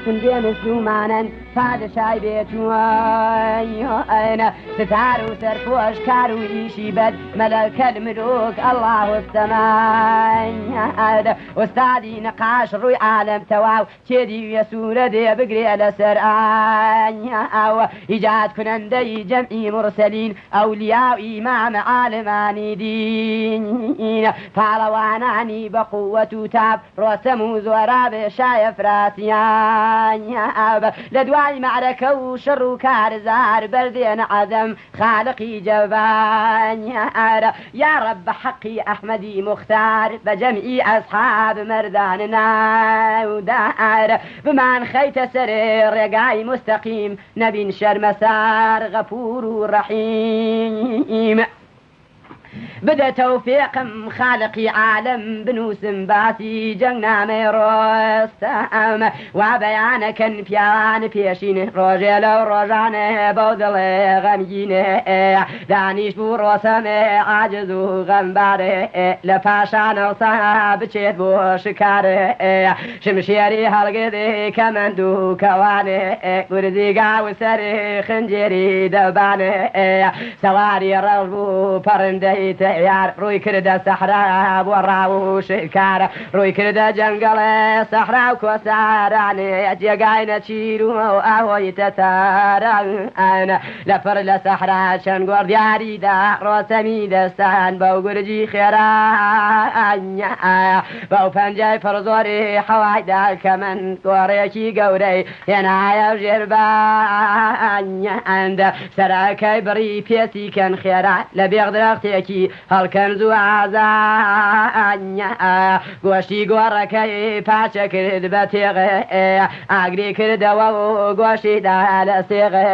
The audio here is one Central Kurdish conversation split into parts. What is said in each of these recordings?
کون بێ مسلومانن پادشای بێتوانە ستار و سەرپۆش کار و ئیشی بەد مەلەکەل ملوک ئەڵڵاه السەماد ئوستادی نەقاش ڕووی عالەم تەواو کێ دیویە سوورە دێ بگرێ لەسەر ئاو ئیجاد کنەندەی جەمعی مورسەلین ئەولیا و ئیمام عالمانی دین پاڵەوانانی بە قووەت و تاب ڕۆستەم و زۆراب شای ئەفراسیاب لە دوای مەعرەکە و شەڕ و کارزار بەردێنە عەدەم خالقی جەبار یاڕەب بە حەقی ئەحمەدی موختار بە جەمعی ئەسحاب مەردان ناودار بمان خەیتە سەر ڕێگای موستەقیم نەبین شەرمەسار غەفور و ڕەحیم. بدە تەوفیقم خالقی عالەم بنووسم باسی جەنگ نامەی ڕۆستەم وا بەیانەکەن پیاوان پێشین ڕۆژێ لەو ڕۆژانێ بەو دڵێ غەمگینێ دانیشت بوو ڕۆسەمێ عاجز و غەمبارێ لە پاشانەوسا بچێت بۆ شکارێ شمشێری هەڵگرت کەمەند و کەوانێ گورزی گا و سەری خنجێری دەبانێ سواری ڕەش بوو پەڕندەی تەیار ڕووی کردە سەحرا بۆ ڕاو و شکار ڕووی کردە جەنگەڵێ سەحرا و کۆسارانێ جێگای نەچیر و ئاهۆی تەتاران لە پڕ لە سەحرا چەند گۆڕ دیاری دا ڕۆسەمی دەستان بەو گورجی خێرا بەو پەنجەی پڕ زۆری حەوای دا کەمەند گۆڕێکی گەورەی هێنایە ژێر بان سەرەکەی بڕی پێسی کەن خێرا لە بێخ درەختێکی هەڵکەن زوو ئازا گۆشتی گۆڕەکەی پارچە کرد بە تێغێ ئاگری کردەوە و گۆشتی دا لە سێغێ.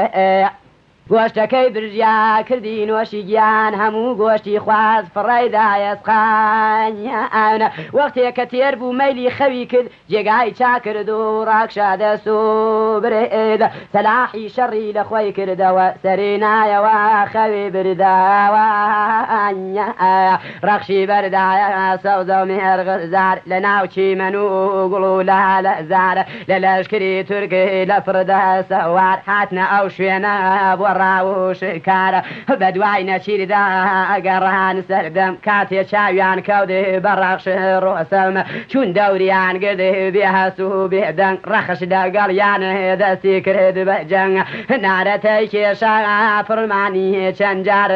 گۆشتەکەی برژیا کردی نۆشی گیان هەموو گۆشتی خواست فڕێی دایە سقان وەختێ کە تێر بوو مەیلی خەوی کرد جێگای چاک کرد و ڕاکشا دەست و برد سەلاحی شەڕی لە خۆی کردەوە سەری نایەوە خەوی بردەوە ڕەخشی بەردایە سەوزە و مێرغزار لە ناو چیمەن و گوڵ و لالەزار لە لەشکری تورک لە پڕ دەسەوار هاتنە ئەو شوێنە بۆ ڕاو و شکار بە دوای نەچیردا گەڕان سەردەم کاتێ چاویان کەوت بە ڕەخش ڕۆسەم چوون دەوریان گرت بێ هەست و بێ دەنگ ڕەخش لەگەڵیان دەستی کرد بە جەنگ نارەتەی کێشا پڕمانی چەند جار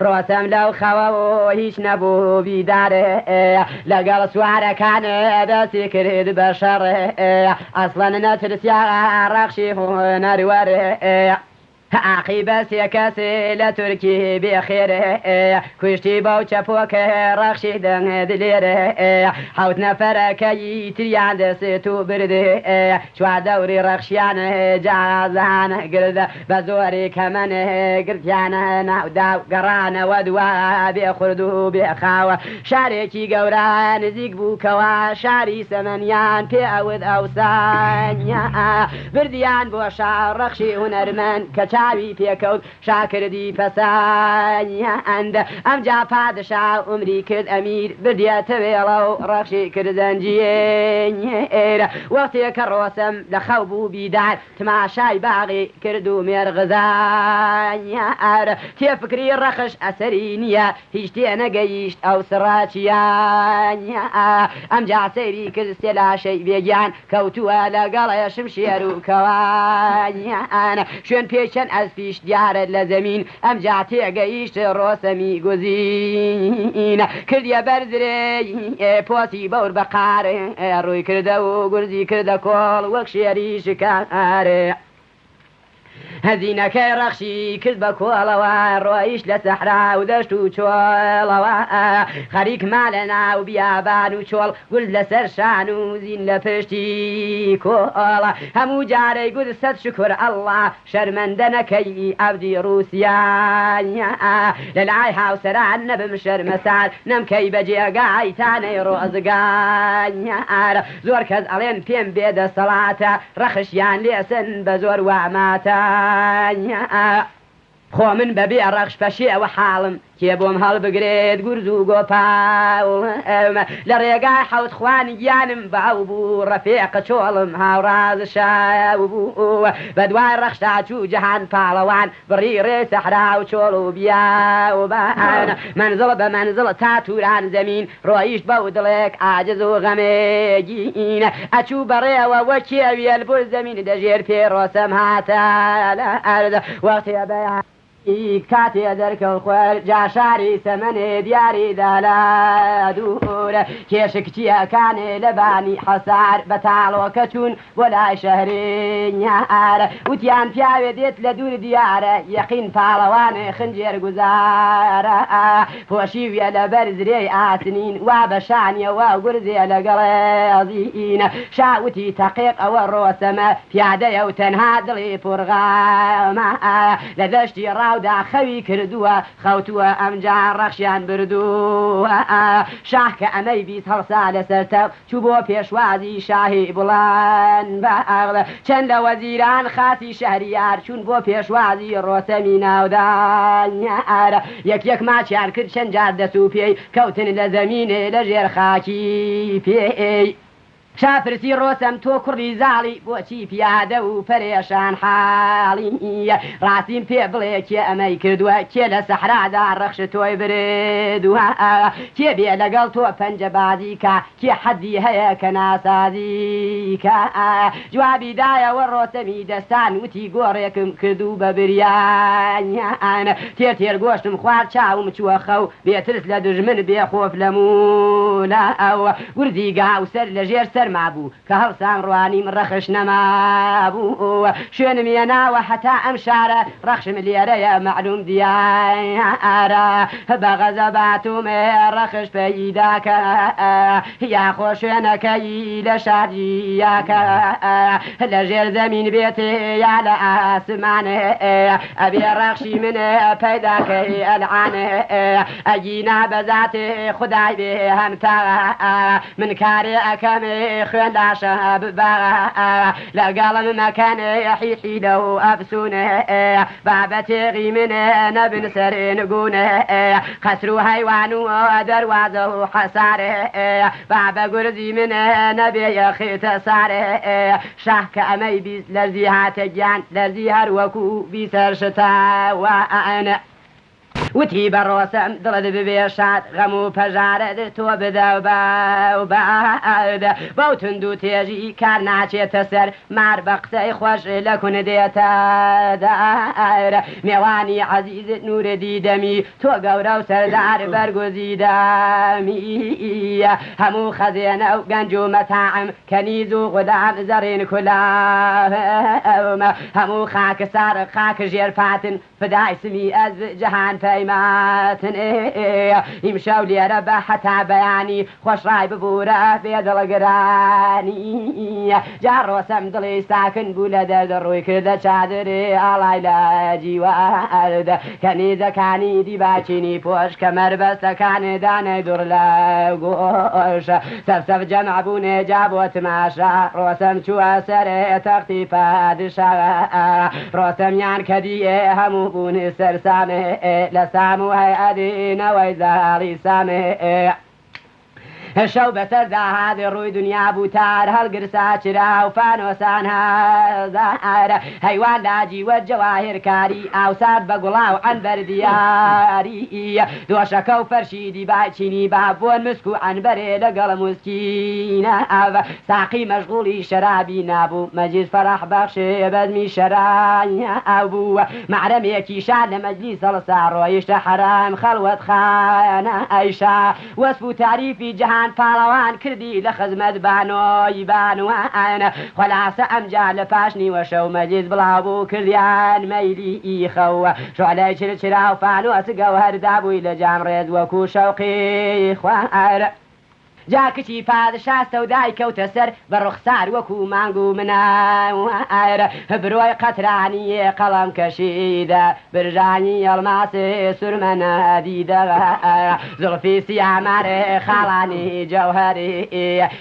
ڕۆسەم لەو خەوە و هیچ نەبوو بیدار لەگەڵ سوارەکان دەستی کرد بە شەڕ ئەسڵەن نەترسیا ڕەخشی هونەروەر عاقیبە سێ کەس لە تورکی بێ خێر کوشتی بەو چەپۆک ڕەخشی دەنگ دلێر حەوت نەفەرەکەی تریان دەست و برد چواردەوری ڕەخشیان جازان گرد بە زۆری کەمەن گرتیانە ناو داو گەڕانەوە دوا بێ خورد و بێ خاو شارێکی گەورە نزیک بوو کەوا شاری سەمەنیان پێ ئەوت ئەوسانیا بردیان بۆ شا ڕەخشی هونەرمەند کە چاوی پێ کەوت شا کردی پەسەند ئەمجا پادشا ئومری کرد ئەمیر بردیە تەوێڵە و ڕەخشی کرد زەنجیر وەختێ کە ڕۆسەم لە خەو بوو بیدار تماشای باغی کرد و مێرغزار تێ فکری ڕەخش ئەسەری نییە هیچ تێ نەگەیشت ئەو سڕە چییە ئەمجا سەیری کرد سێ لاشەی بێگیان کەوتووە لەگەڵ شمشێر و کەوان شوێن پێی چەند ئەسپیش دیارە لە زەمین ئەمجا تێگەیشت ڕۆسەمی گزین کردیە بەر زرێی پۆسی بەور بە قار ڕووی کردە و گورزی کردە کۆڵ وەک شێری شکار هەزینەکەی ڕەخشی کرد بە کۆڵەوە ڕۆیشت لە سەحرا و دەشت و چۆڵەوە خەریک ما لە ناو بیابان و چۆڵ گورز لەسەر شان و زین لە پشتی کۆڵ هەموو جارەی گوت سەد شوکر ئەڵڵا شەرمەندە نەکەی عەبدی ڕووسیا لە لای هاوسەران نەبم شەرمەسار نەمکەی بە جێگای تانەی ڕۆزگار زۆر کەس ئەڵێن پێم بێ دەسەڵاتە ڕەخشیان لێسن بە زۆر واماتە خۆ من بە بێ ڕەخش پەشێوە حاڵم. کێ بۆم هەڵبگرێت گورز و گۆپاڵم لە ڕێگای حەوت خوان گیانم باو بوو ڕەفیق چۆڵم هاوڕاز شاو بوو بە دوای ڕەخشا چوو جەهان پاڵەوان بڕی ڕێ سەحرا و چۆڵ و بیاوبان مەنزڵ بە مەنزڵ تا توران زەمین ڕۆیشت بەو دڵێک عاجز و غەمگین ئەچوو بەڕێوە وە کێویەل بۆ زەمین دەژێر پێ ڕۆسەم هاتە لە ئەرز وەختێ بەیان کاتێ دەرکەوت خۆر جا شاری سەمەنێ دیاری دا لە دوور کێشک چییەکانێ لە بانی حەسار بە تاڵۆکە چوون بۆ لای شەهرینیار وتیان پیاوێ دێت لە دوور دیارە یەقین پاڵەوانێ خنجێر گوزارە پۆشیویە لە بەر زرێی ئاسنین وا بە شانیەوە گورزێ لەگەڵێ زین شا وتی تەقیق ئەوە ڕۆسەمە پیادەیە و تەنها دڵی پڕغەمە لە دەشتی ڕاودا خەوی کردووە خەوتووە ئەمجا ڕەخشیان بردووە شاه کە ئەمەی بیست هەڵسا لەسەر تەخت چوو بۆ پێشوازی شاهی بوڵەند بەخت چەند لە وەزیران خاسی شەهریار چوون بۆ پێشوازی ڕۆسەمی ناودار یەک یەک ماچیان کرد چەند جار دەس و پێی کەوتن لە زەمینێ لە ژێر خاکی پێی. شا پرسی ڕۆسەم تۆ کوڕی زاڵی بۆچی پیادە و پەرێشان حاڵی ڕاستیم پێ بڵێ کێ ئەمەی کردووە کێ لە سەحرادا ڕەخش تۆی بردووە کێ بێ لەگەڵ تۆ پەنجە بازی کا کێ حەدی هەیە کە ناسازی کا جوابی دایەوە ڕۆسەمی دەستان وتی گۆڕێکم کردوو بە بریان تێر تێر گۆشتم خوارد چاوم چووە خەو بێ ترس لە دوژمن بێ خۆف لە مولا گورزی گا و سەر لە ژێر سەرما بوو کە هەڵسام ڕوانیم ڕەخش نەمابوو شوێنم یەناوە هەتا ئەم شارە ڕەخشم لێرەیە مەعلوم دیارە بە غەزەباتوم ڕەخش پەیدا کە یاخۆ شوێنەکەی لە شار جیاکە لە ژێر زەمین بێت یا لە ئاسمان ئەبێ ڕەخشی من پەیدا کەی ئەلعان ئەگینا بە زاتی خودای بێ هەمتا من کارێ ئەکەم خوێن لاشە ببا لەگەڵم مەکەن حیحیلە و ئەفسوون با بە تێغی من نەبن سەرنگوون قەسر و هەیوان و دەروازە و حەسار با بە گورزی من نەبێ یەخیتەسار شاه کە ئەمەی 20 لەرزی هاتە گیان لەرزی هەر وەکوو بیسەر شتاوان. وتی بە ڕۆسەم دڵت ببێ شاد غەم و پەژارەت تۆ بدە بە و باد بەو توند و تێژی کار ناچێتە سەر مار بە قسەی خۆش لە کون دێتە دەر مێوانی عەزیز نوور دیدەمی تۆ گەورە و سەردار بەرگوزیدەمی هەموو خەزێنە و گەنج و مەتاعم کەنیز و غولام زەڕین کولاهم هەموو خاکسار خاک ژێر پاتن فدای سمی ئەز جەهان پەیماتن ئیمشەو لێرە بە هەتا بەیانی خۆش ڕای ببوورە بێ دڵگرانی جا ڕۆسەم دڵی ساکن بوو لە دەرد ڕووی کردە چادرێ ئاڵای لە جیوارد کەنیزەکانی دیباچینی پۆش کەمەربەستەکان دانەی دوڕ لە گۆش سەف سەف جەمع بوونێ جا بۆ تماشا ڕۆسەم چووە سەرێ تەختی پادشا ڕۆسەمیان کە دیێ هەموو بوون سەرسامێ لە سام و هەیئەتی نەوەی زاڵی سامێ شەو بەسەردا هات ڕووی دنیا بوو تار هەڵگرسا چرا و فانۆسان هەزار هەیوان لاجیوەت جەواهر کاری ئاوسارد بە گوڵاو عەنبەر دیاری دۆشەکە و فەرشی دیبای چینی با بۆن مسک و عەنبەرێ لەگەڵ مسکینە ساقی مەشغوڵی شەرابی نابوو مەجلیس فەرح بەخشێ بەزمی شەراب بوو مەعرەمێکی شا لە مەجلیس هەڵسا ڕۆیشتە حەرام خەڵوەت خانە ئەیشا وەسف و تاریفی جەهان پاڵەوان کردی لە خزمەت بانۆی بانوان خولاسە ئەمجا لە پاش نیوەشەو مەجلیس بڵاو بوو کردیان مەیلی خەو شعلەی چرچرا و فانۆس گەوهەر دابووی لە جام ڕێز وەکوو شەوقی خوار. جا کچی پادشا سەودای کەوتە سەر بە ڕوخسار وەکوو مانگ و منار برۆی قەترانی قەڵەم کەشیدە برژانی ئەڵماسی سورمە نەدیدە زوڵفی سیامار خاڵانی جەوهەری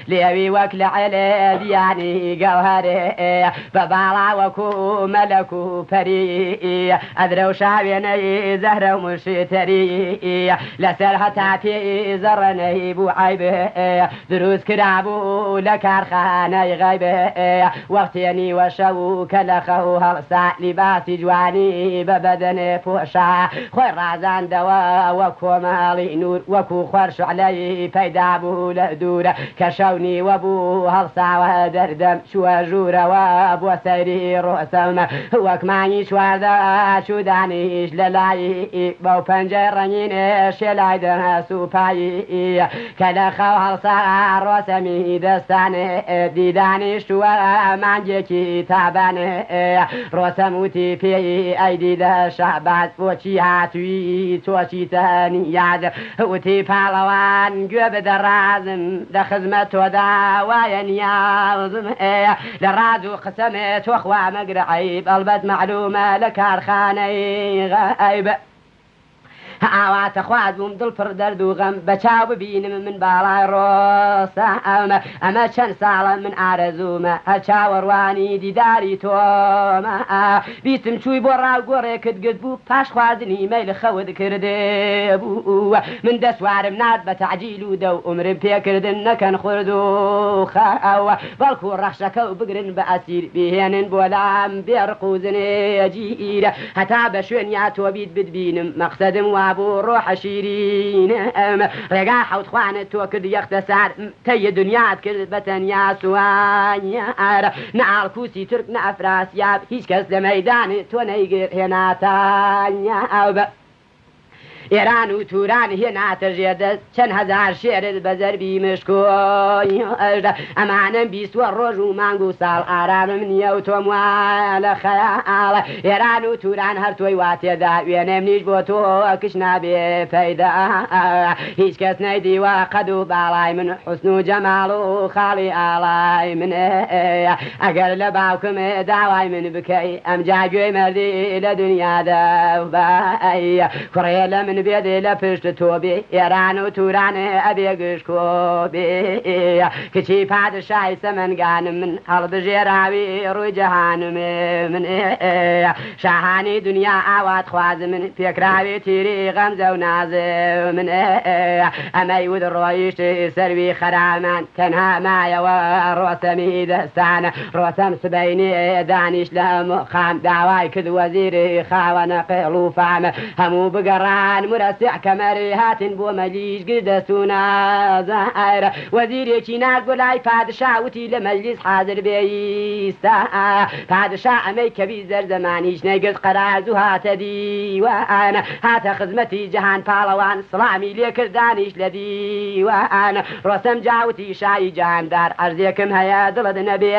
لێوی وەک لەعل دیانی گەوهەری بە باڵا وەکوو مەلەک و پەری ئەدرەوشا وێنەی زەهرە و مشتەری لەسەر هەتا پێی زەڕەنەی بوو عەیب دروست کرابوو لە کارخانەی غەیب وەختێ نیوە شەو کە لە خەو هەڵسا لیباسی جوانی بە بەدەنێ پۆشا خۆی ڕازاندەوە وەک کۆمەڵی نوور وەکوو خۆر شوعلەی پەیدا بوو لە دوور کە شەو نیوە بوو هەڵساوە دەردەم چووە ژوورەوە بۆ سەیری ڕۆسەم وەک مانگی 14 چوو دانیشت لە لای بەو پەنجەی ڕەنگینێ شێلای دەست و پای کە لە خەو هەڵسا ڕۆسەمی دەستانێ دی دانیشتووە مانگێکی تابانێ ڕۆسەم وتی پێی ئەی دیدە شەهباز بۆچی هاتووی تۆ چیتە نیاز وتی پاڵەوان گوێ بدە ڕازم دە خزمەت تۆدا وایە نیازم لە ڕاز و قسەمێ تۆ خوا مەگرە عەیب ئەڵبەت مەعلومە لە کارخانەی غەیب ئاواتە خواز بووم دڵ پڕ دەرد و غەم بە چاو ببینم من باڵای ڕۆسەم ئەمە چەند ساڵە من ئارەزوومە هەر چاوەڕوانی دیداری تۆمە بیستم چووی بۆ ڕاو گۆڕێکت گرت بوو پاش خواردنی مەیل خەوت کردبوو من دەسوارم نارد بە تەعجیل و دەو ئومرم پێکردن نەکەن خورد و خەو بەڵکو ڕەخشەکە و بگرن بە ئەسیر بیهێنن بۆ لام بێ ڕق و زنجیر هەتا بە شوێنیا تۆ بیت بتبینم مەقسەدم وابوو ڕۆحە شیرینم ڕێگا حەوت خوانت تۆ کرد یەختە سار تەی دنیات کرد بە تەنیا سوار نە ئاڵکوسی تورک نە ئەفراسیاب هیچ کەس لە مەیدان تۆ نەیگرت هێناتانیاب ئێران و توران هێناتە ژێر دەست چەند هەزار شێرت بە زەربی مشک و ئەژدە ئەمانەم بیستوە ڕۆژ و مانگ و ساڵ ئارامم نییە و تۆم وا لە خەیاڵ ئێران و توران هەر تۆی وا تێدا وێنەم نیش بۆ تۆ کچ نابێ پەیدا هیچ کەس نەیدیوە قەد و باڵای من حوسن و جەماڵ و خاڵی ئاڵای من ئەگەر لە باوکم داوای من بکەی ئەمجا گوێی مەردی لە دنیا دەبای کوڕێ لە من بێت لە پشت تۆ بێ ئێران و توران ئەبێ گشت کۆ بێ کچی پادشای سەمەنگانم من هەڵبژێراوی ڕووی جەهانم من شاهانی دنیا ئاوات خوازم من پێکراوی تیری غەمزە و نازم من ئەمەی وت ڕۆیشت سەروی خەرامان تەنها مایەوە ڕۆسەمی دەستان ڕۆسەم سبەینێ دانیشت لە مقام داوای کرد وەزیری خاوەنە قێڵ و فام هەموو بگەڕان مورەسع کەمەری هاتن بۆ مەلیش گشت دەست و نازار وەزیرێکی نارد بۆ لای پادشا وتی لە مەجلیس حازر بێ ئیستا پادشا ئەمەی کە بیست دەرزەمان هیچ نەیگرت قەرار زوو هاتە دیوان هاتە خزمەتی جەهان پاڵەوان سڵامی لێ کرد دانیشت لە دیوان ڕۆستەم جا وتی شای جەهاندار عەرزێکم هەیە دڵت نەبێ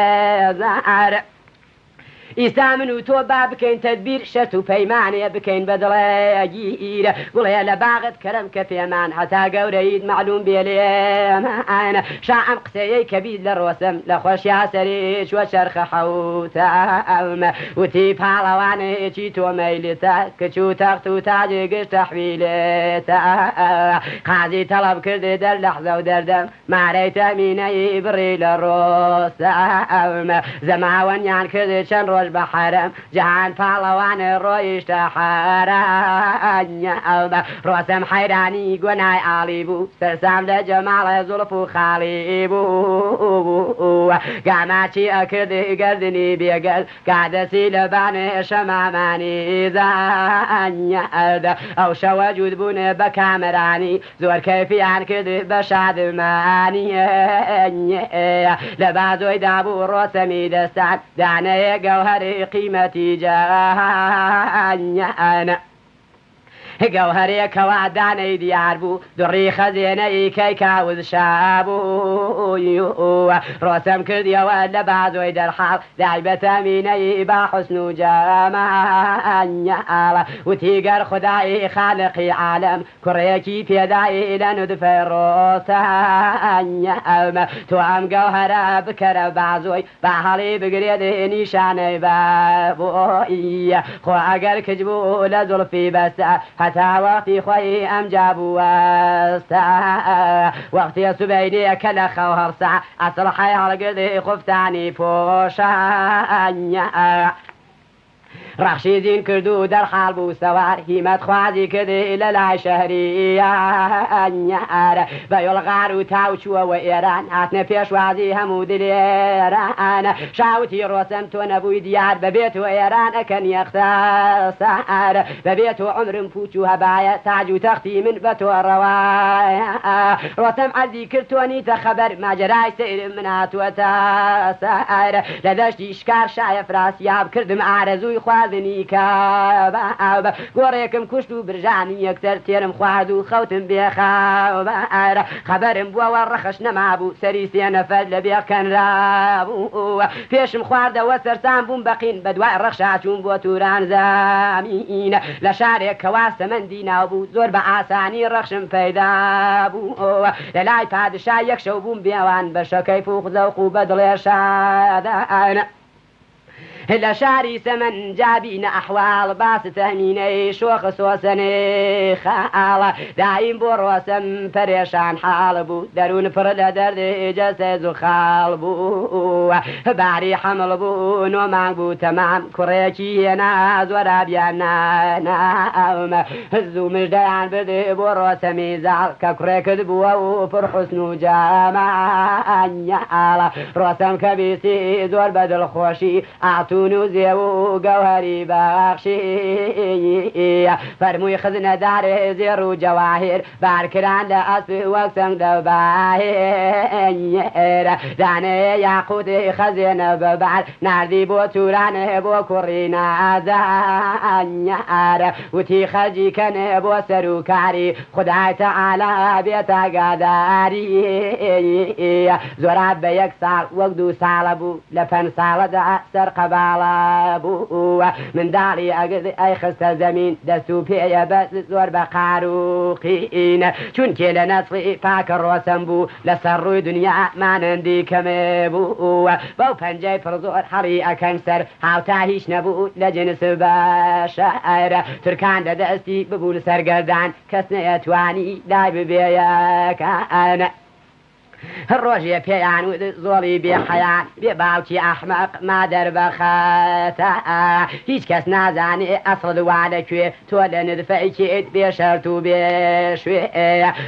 زار ئیستا من و تۆ با بکەین تەدبیر شەرت و پەیمانێ بکەین بە دڵێ گیر گوڵێ لە باغت کەرەم کە پێمان هەتا گەورەیت مەعلوم بێ لێمان شا ئەم قسەیەی کە بیست لە ڕۆسم لە خۆشیا سەری چوە چەرخە حەوتەم وتی پاڵەوانێ چی تۆ مەیلتە کچ و تەخت و تاج گشت تەحویلتە قازی تەڵەب کرد دەر لەحزە و دەردەم مارەی تەمینەی بڕی لە ڕۆستەم زەماوەنیان کرد چەند ڕۆژ بە حەرەم جەهان پاڵەوان ڕۆیشتە حەرەم ڕۆستەم حەیرانی گۆنای ئاڵی بوو سەرسام لە جەماڵ زوڵف و خاڵی بوو گاماچی ئەکرد گەردنی بێگەرد گادەسی لە بان شەمامانی زانیارد ئەو شەوە جووت بوون بە کامەرانی زۆر کەیفیان کرد بە شادمانی لە بازۆی دابوو ڕۆسەمی دەستان دانەیە گەوهەری قیمەتی جەهان. گەوهەرێ کەوا دانەی دیار بوو دوڕی خەزێنەی کەی کاوز شا بوو ڕۆسەم کردیەوە لە بازۆی دەرحاڵ دای بە تەمینەی با حوسن و جەماڵ وتی گەر خودای خالقی عالەم کوڕێکی پێدای لە نودفەی ڕۆسەم تۆ ئەم گەوهەرە بکەرە بازۆی با هەڵی بگرێت نیشانەی بە بۆی خۆ ئەگەر کچ بوو لە زوڵفی بەستە هەتا وەختی خۆی ئەمجا بوەستە وەختێ سبەینێ کە لە خەو هەڵسا ئەسڵحەی هەڵگرت خوفتانی پۆشا. ڕەخشی زین کرد و دەرحاڵ بوو سوار هیمەت خوازی کرد لە لای شەهریار بە یۆڵغار و تاو چووەوە ئێران هاتنە پێشوازی هەموو دلێران شاوتی ڕۆسەم تۆ نەبووی دیار بەبێ تۆ ئێران ئەکەن یەختەسار بەبێ تۆ عومرم پووچ و هەبایە تاج و تەختی من بە تۆ ڕەوایە ڕۆسەم عەرزی کرد تۆ نیتە خەبەر ماجەرای سەیرم من هاتووەتە سەر لە دەشتی شکار شایە فراسیاب کردم ئارەزووی خواردنی کەباب گۆڕێکم کوشت و برژانی یەکسەر تێرم خوارد و خەوتم بێ خەبەر خەبەرم بووەوە ڕەخش نەمابوو سەری سێ نەفەر لە بێخ کەنرابوو پێشم خواردەوە سەرسام بووم بە قین بە دوای ڕەخشا چووم بۆ توران زەمین لە شارێک کەوا سەمەندی ناو بوو زۆر بە ئاسانی ڕەخشم پەیدا بوو لە لای پادشا یەک شەو بووم بێوان بە شەکەیف و زەوق و بە دڵێ شادان. لە شاری سەمەن جابینە ئەحواڵ باس تەهمینەی شۆخ سۆسەنێ خاڵ دایم بۆ ڕۆسەم پەرێشان حاڵ بوو دەروون پڕ لە دەرد جەستەی زوخاڵ بوو باری حەمڵ بوو نۆ مانگ بوو تەمام کوڕێکی هێنا زۆرابیان نانام زوو مژدەیان برد بۆ ڕۆسەمی زاڵ کە کوڕێکت بووە و پڕ حوسن و جەماڵ ڕۆسەم کە بیستی زۆر بە دڵخۆشی ئاڵتوون و زێو و گەوهەری بەخشی فەرمووی خزنەدار زێڕ و جەواهیر بارکران لە ئەسپ وەک سەنگ لە باهیر دانەیە یاقوت خەزێنە بەبار ناردی بۆ توران بۆ کوڕی نازار وتی خەرجی کەن بۆ سەر و کاری خودای تەعالا بێتە گاداری زۆراب بە یەک ساڵ وەک دوو ساڵە بوو لە پەنج ساڵەدا سەر قەباڵە بوو منداڵی ئەگرت ئەیخستە زەمین دەست و پێیە بەس زۆر بە قار و قین چونکێ لە نەسڵی پاکە ڕۆسەم بوو لە سەر ڕووی دنیا مانەندی کەمێ بوو بەو پەنجەی پڕ زۆر هەڵی ئەکەن سەر هاوتا هیچ نەبوو لە جنس بەشەر تورکان لە دەستی ببوون سەرگەردان کەس نەیەتوانی لای ببێیەکان. ڕۆژێ پێیان وت زۆڵی بێ حەیان بێ باوکی ئەحمەق مادەر بەخەتە هیچ کەس نازانێ ئەسڵت وا لە کوێ تۆ لە ندفەی کێیت بێ شەرت و بێ شوێ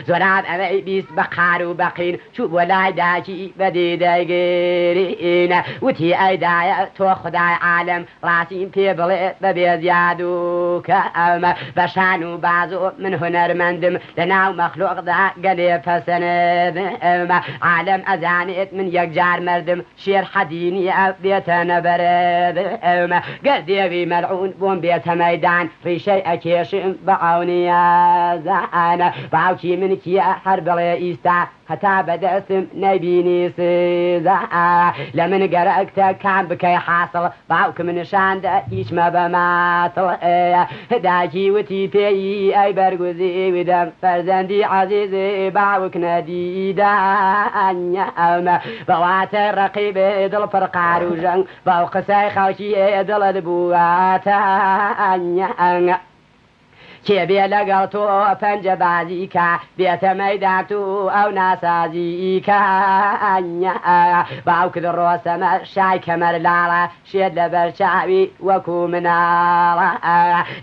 زۆراب ئەمەی 20 بە قار و بەقین چوو بۆ لای داکی بە دیدەی گرین وتی ئەی دایە تۆ خودای عالەم ڕاستیم پێ بڵێ بە بێ زیاد و کەم بە شان و بازۆ من هونەرمەندم لە ناو مەخلوقدا گەلێ پەسەندم عالەم ئەزانێت من یەکجار مردم شێر حەدی نییە بێتە نەبەردم گەر دێوی مەلعون بۆم بێتە مەیدان ڕیشەی ئەکێشم بە عەونی یەزدان باوکی من کییە هەر بڵێ ئیستا هەتا بە دەستم نەیبینی سزا لە من گەرەکتە کام بکەی حاسڵ باوکم نیشان دە هیچ مەبە ماتڵ دایکی وتی پێی ئەی بەرگوزی دەم فەرزەندی عەزیزی باوک نەدیدەم بە واتەی ڕەقیب دڵ پڕ قار و ژەنگ بەو قسەی خەڵکی دڵت بووە تەنگ. کێ بێ لەگەڵ تۆ پەنجە بازی کا بێتە مەیدان تو ئەو ناسازی کا باوکت ڕۆسەمە شای کەمەر لاڵە شێت لەبەر چاوی وەکو مناڵە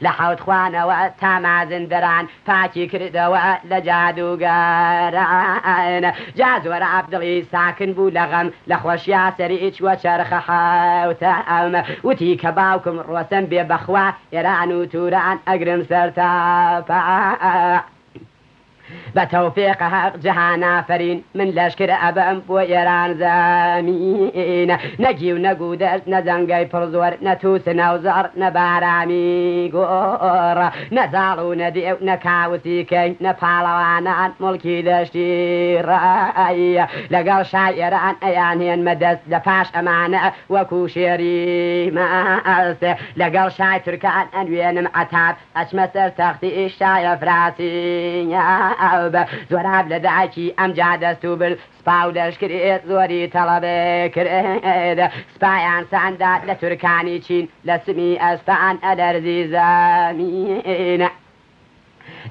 لە حەوت خوانەوە تا مازندەران پاکی کردەوە لە جادوگەران جا زۆراب دڵی ساکن بوو لە غەم لە خۆشیا سەری چووە چەرخە حەوتەم وتی کە باوکم ڕۆسەم بێ بەخوا ئێران و توران ئەگرم سەر تاپا. بە تەوفیق هەق جەهان ئافەرین من لەشکر ئەبەم بۆ ئێران زەمین نە گیو نە گوودەشت نە جەنگەی پڕ زۆر نە تووس نەوزەڕ نە بارامی گۆڕ نە زاڵ و نە دێو نە کاوسی کەی نە پاڵەوانان موڵکی دەشتی ڕەی لەگەڵ شای ئێران ئەیانهێنمە دەست لە پاش ئەمانە وەکوو شێری مەست لەگەڵ شای تورکان ئەنوێنم عەتاب ئەچمە سەر تەختی شای ئەفراسیاب. زۆراب لە دایکی ئەمجا دەست و برد سپا و لەشکری زۆری تەڵەب کرد. سپایان ساندا لە تورکانی چین لە سمی ئەسپان ئەلەرزی زەمین.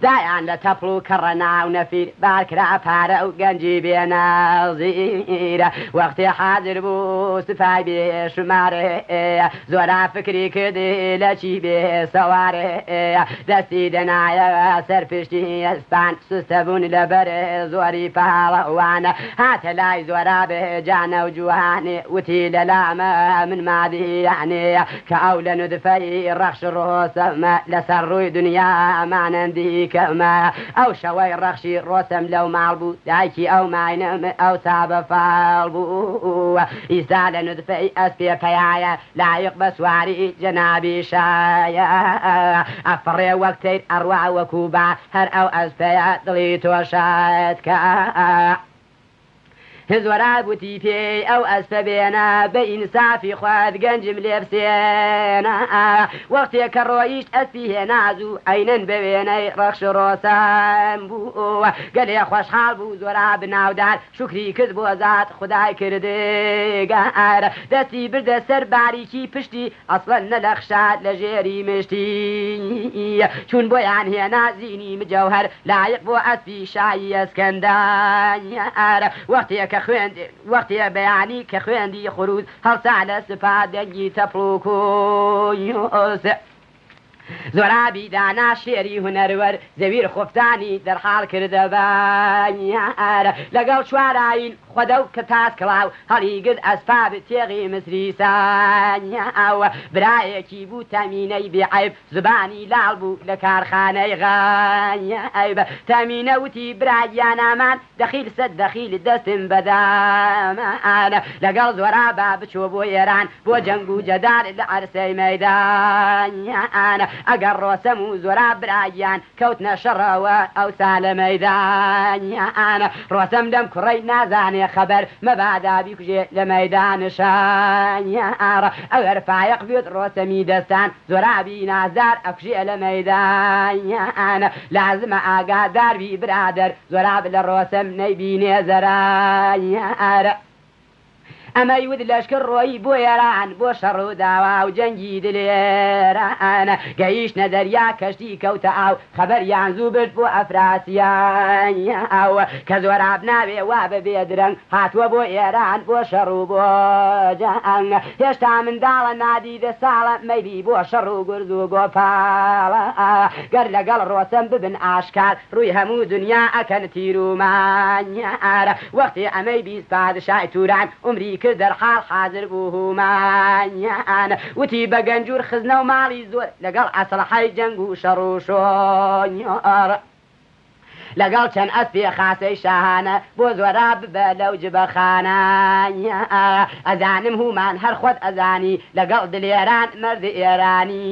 دایان لە تەپڵ و کەڕەنا و نەفیر بار کرا پارە و گەنجی بێ نەزیر. وەختێ حازر بوو سپای بێ شومار زۆرا فکری کرد لە چی بێ سوار. دەستی دەنایە سەر پشتی ئەسپان سستە بوون لەبەر زۆری پاڵەوان. هاتە لای زۆراب جانە و جوانێ وتی لە لامە من مادیانێ کە ئەو لە نودفەی ڕەخش ڕۆسەمە لەسەر ڕووی دنیا مانەندی کەمە. ئەو شەوەی ڕەخشی ڕۆسەم لەو ماڵ بوو دایکی ئەو ماینم ئەوسا بە فاڵ بوو. ئیستا لە نودفەی ئەسپێ پەیایە لایق بە سواری جەنابی شایە. ئەفڕێ وەک تەیر ئەڕوا وەکوو با هەر ئەو ئەسپەیە دڵی تۆ شاد کا. زۆراب وتی پێی ئەو ئەسپە بێنە بە ئینسافی خوات گەنجم لێ بسێنە. وەختێ کە ڕۆیشت ئەسپی هێنا زوو عەینەن بە وێنەی ڕەخش ڕۆسەم بوو. گەلێ خۆشحاڵ بوو زۆراب ناودار شوکری کرد بۆ زات خودای کردگار. دەستی بردە سەر باریکی پشتی ئەسڵەن نەلەخشا لە ژێری مشتی. چون بۆیان هێنا زینی مجەوهەر لایق بۆ ئەسپی شایی ئەسکەندەر. وەختێ کە خوێند وەختێ بەیانی کە خوێندی خرووز هەڵسا لە سپا دەنگی تەپڵ و کووس. زۆرابی دانا شێری هونەروەر زەویر خوفتانی دەرحاڵ کردە بەیار. لەگەڵ چوارایین خودە و کتاس کڵاو هەڵیگرت ئەسپاب تێغی مسری سانیاو. برایەکی بوو تەمینەی بێ عەیب زبانی لاڵ بوو لە کارخانەی غەیب. تەمینە وتی برا گیانامان دەخیل سەد دەخیل دەستم بە دامان. لەگەڵ زۆرابا بچۆ بۆ ئێران بۆ جەنگ و جەدال لە عەرسەی مەیدان. ئەگەر ڕۆسەم و زۆراب برا گیان کەوتنە شەڕەوە ئەوسا لە مەیدان. ڕۆسەم لەم کوڕەی نازانێ خەبەر مەبادا بیکوژێ لە مەیدان شەڕ. ئەگەر فایەق بێت ڕۆسەمی دەستان زۆرابی نازدار ئەکوژێ لە مەیدان. لازمە ئاگادار بی برادەر زۆراب لە ڕۆسەم نەیبینێ زەرەر. ئەمەی وت لەشکر ڕۆیی بۆ ئێران بۆ شەڕ و داوا و جەنگی دلێران. گەیشتنە دەریا کەشتی کەوتە ئاو خەبەریان زوو برد بۆ ئەفراسیاو. کە زۆراب ناوێ وا بەبێ درەنگ هاتووە بۆ ئێران بۆ شەڕ و بۆ جەنگ. هێشتا منداڵە نادیدە ساڵە مەیلی بۆ شەڕ و گورز و گۆپاڵە. گەر لەگەڵ ڕۆسەم ببن ئاشکار ڕووی هەموو دنیا ئەکەن تیر و مار. وەختێ ئەمەی 20 پادشای توران عومری کرد دەرحاڵ حازر بوو هومایان. وتی بە گەنجور خزنە و ماڵی زۆر لەگەڵ ئەسڵحەی جەنگ و شەڕ و شۆر. لەگەڵ چەند ئەسپێ خاسەی شاهانە بۆ زۆراب ببە لەو جبەخانە. ئەزانم هومان هەر خۆت ئەزانی لەگەڵ دلێران مەرد ئێرانی.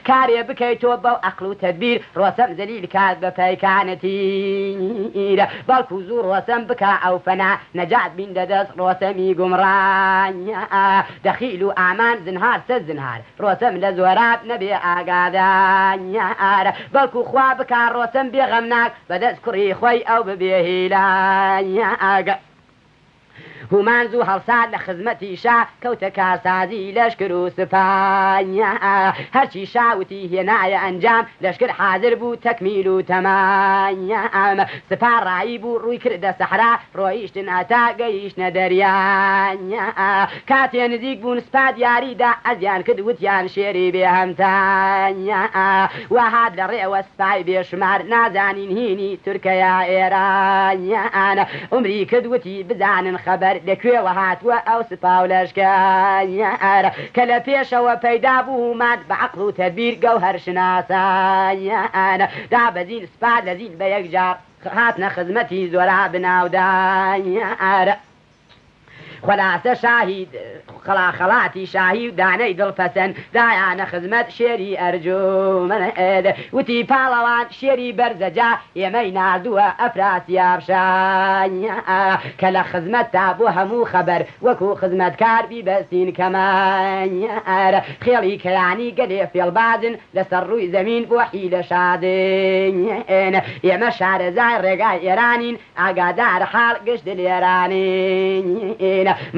کارێ بکەی تۆ بەو ئەقڵ و تەدبیر ڕۆسەم زەلیل کات بە پەیکانە تیر. بەڵکو زوو ڕۆسەم بکا ئەو فەنا نەجات بین لە دەست ڕۆسەمی گومڕا. دەخیل و ئامان زنهار سەد زنهار ڕۆسەم لە زۆراب نەبێ ئاگادار. بەڵکو خوا بکا ڕۆسەم بێغەمناک بەدەست کوڕی خۆی ئەو ببێ هیلاک. هومان زوو هەڵسا لە خزمەتی شا کەوتە کارسازی لەشکر و سپایا. هەرچی شاوتی هێنایە ئەنجام لەشکر حاضر بوو تەکمیل و تەمام. سپا ڕایی بوو ڕووی کردە سەحرا ڕۆیشتن هەتا گەیشتنە دەریا. کاتێ نزیک بوون سپا دیاریدا ئەزیان کرد وتیان شێری بێ هەمتایا. وهات لە ڕێوە سپای بێشمار نازانین هینی تورکیا ئێران. عومری کرد وتی بزانن خەبەر لە کوێوە هاتووە ئەو سپا و لەشکەر کە لە پێشەوە پەیدا بوومان بە عەقڵ و تەدبیر گەوهەر شناسان دابەزین سپا لە زین بە یەکجار هاتنە خزمەتی زۆراب ناودار. خولاسە شاهی خڵا خەڵاتی شاهی و دانەی دڵ پەسەن دایانە خزمەت شێری ئەرجومەند وتی پاڵەوان شێری بەرزەجا ئێمەی ناردووە ئەفراسیاب شا کە لە خزمەتتا بۆ هەموو خەبەر وەکو خزمەتکار بیبەستین کەمەر خێڵی کەیانی گەلێ فێڵبازن لەسەر ڕووی زەمین بۆ حیلە شادن ئێمە شارەزای ڕێگای ئێرانین ئاگادار حاڵ گشت دلێرانین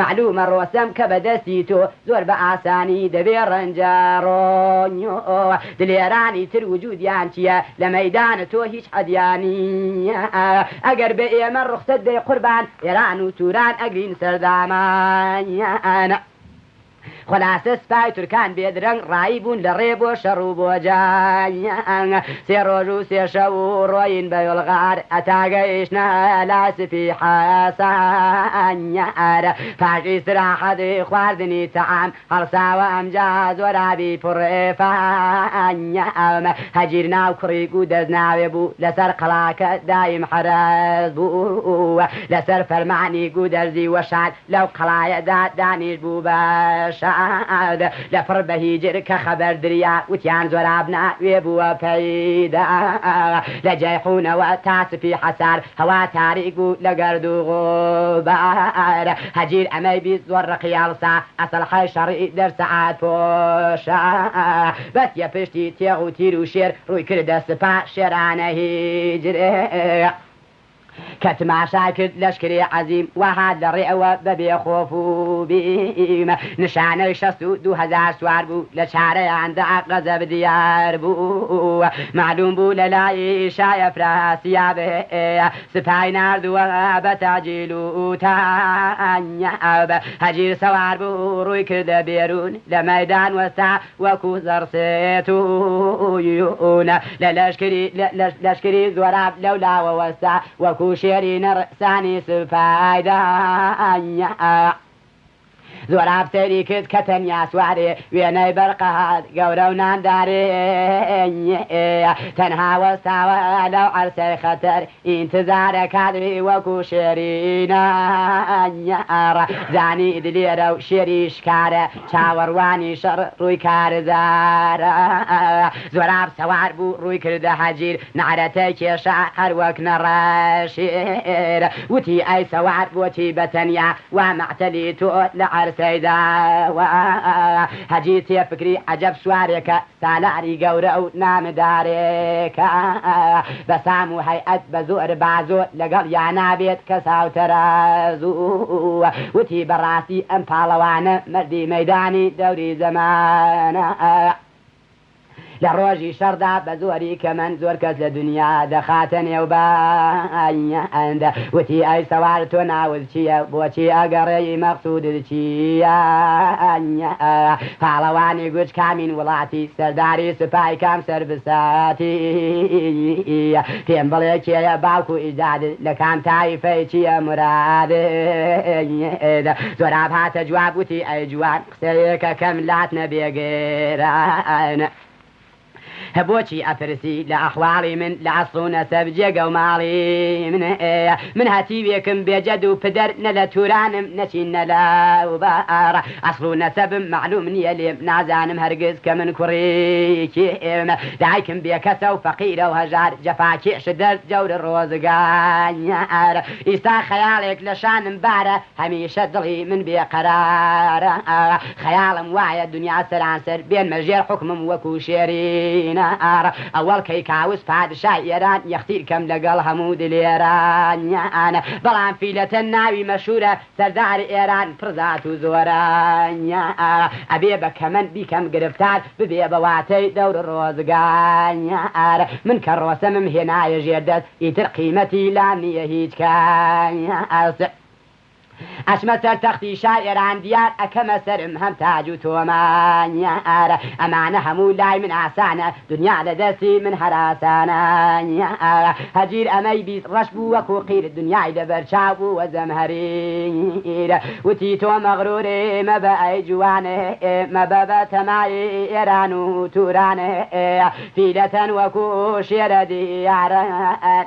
مەعلومە ڕۆسەم کە بە دەستی تۆ زۆر بە ئاسانی دەبێ ڕەنجە ڕۆنیۆ دلێرانی تر وجودیان چییە لە مەیدانە تۆ هیچ حەدیانیە ئەگەر بە ئێمە ڕوخسەت دەی قوربان ئێران و توران ئەگرین سەردامان. خولاسە سپای تورکان بێدرەنگ ڕایی بوون لە ڕێ بۆ شەڕ و بۆ جەنگ سێ ڕۆژ و سێ شەو و ڕۆیین بە یۆڵغار ئەتا گەیشتنە لای سپی حەسانیار پاش ئیستراحەت خواردنی تەعام هەڵساوە ئەمجا زۆرابی پڕ فانیام هەجیر ناو کوڕی گوو دەست ناوێ بوو لەسەر قەڵاکە دایم حەرەس بوو لەسەر فەرمانی گوو دەرزی وەشان لەو قەڵایەدا دانیش بوو بە شاد لە پڕ بە هیجر کە خەبەر دریا وتیان زۆراب ناوێ بووە پەیدا لە جەیحونەوە تا سپی حەسار هەوا تاریک بوو لە گەرد و غوبار هەجیر ئەمەی بیست زۆر ڕقی هەڵسا ئەسڵحەی شەڕی دەر سەعات پۆشا بەستیە پشتی تێغ و تیر و شێر ڕووی کردە سپا شێرانە هیجرێ کە تماشای کرد لەشکری عەزیم وەهات لە ڕێوە بەبێ خۆف و بیم نشانەی 62,000 سوار بوو لە چارەیاندا غەزەب دیار بوو معلوم بوو لە لای شای ئەفراسیاب سپای ناردووە بە تەعجیل و تانیاب هەجیر سەوار بوو ڕووی کردە بێرون لە مەیدان وەستا وەکو زەڕسێتوون لە لەشکری زۆراب لەو لاوە وەستا وەکو شێری نەڕسانی سوپایدا زۆراب سەیری کرد کە تەنیا سوارێ وێنەی بەرقەهات گەورە و نامدارێ تەنها وەستاوە لەو عەرسەی خەتەر ئینتزارەکات وەکو شێری نەڕ زانی دلێرە و شێری شکارە چاوەڕوانی شەڕ ڕووی کارزارە زۆراب سەوار بوو ڕووی کردە هەجیر نەعرەتەی کێشا هەر وەک نەڕەشێر وتی ئەی سەوار بۆچی بە تەنیا وا مەعتەلی تۆ لە عەرسەیدا هەجیر تێفکری عەجەب سوارێکە سالاری گەورە و نامدارێکە بە سام و هەیئەت بە زۆر بازۆ لەگەڵ یا نابێت کەس هاوتەرازوو وتی بەڕاستی ئەم پاڵەوانە مەردی مەیدانی دەوری زەمانە لە ڕۆژی شەڕدا بە زۆری کەمەن زۆر کەس لە دنیا دەخاتە نێو بەند وتی ئەی سەوار تۆ ناوت چییە بۆچی ئەگەڕێی مەقسوودت چییە پاڵەوانی گوچ کامین وڵاتی سەرداری سوپای کام سەر بساتی پێم بڵێ کێیە باوک و ئیجدادت لە کام تایفەی چییە مراد زۆراب هاتە جواب وتی ئەی جوان قسەیەکە کەم لات نەبێگران بۆچی ئەپرسی لە ئەحواڵی من لە ئەسڵ و نەسەب جێگە و ماڵی من من هەتیوێکم بێجەد و پدەر نە لە تورانم نەچین نە لە وبار ئەسڵ و نەسەبم معلوم نییە لێم نازانم هەرگز کە من کوڕێکیم دایکم بێکەسە و فەقیرە و هەژار جەفاکێش دەرد جەور ڕۆزگار ئیستا خەیاڵێک لە شانم بارە هەمیشە دڵی من بێقەرارە خەیاڵم وایە دنیا سەرانسەر بێنمە ژێر حوکمم وەکو شێرینە ئەوەڵ کەی کاوس پادشای ئێران یەختیر کەم لەگەڵ هەموو دلێرانیان بەڵام فیلەتە ناوی مەشهورە سەردار ئێران پڕزات و زۆرانیا ئەبێ بە کەمەند بیکەم گرفتار ببێ بە واتەی دەور ڕۆزگار من کە ڕۆسەمم هێنایە ژێر دەست ئیتر قیمەتی لام نییە هیچ کەس. ئەچمە سەر تەختی شای ئێران دیار ئەکەمە سەرم هەم تاج و تۆمار ئەمانە هەموو لای من ئاسانە دنیا لە دەستی من هەراسانە هەجیر ئەمەی بیست ڕەش بوو وەکو قیر دنیای لەبەر چاو بوو وە زەمهەریر وتی تۆ مەغرورێ مەبە ئەی جوانێ مەبە بە تەمای ئێران و تورانێ فیلەتەن وەکو شێرە دیارە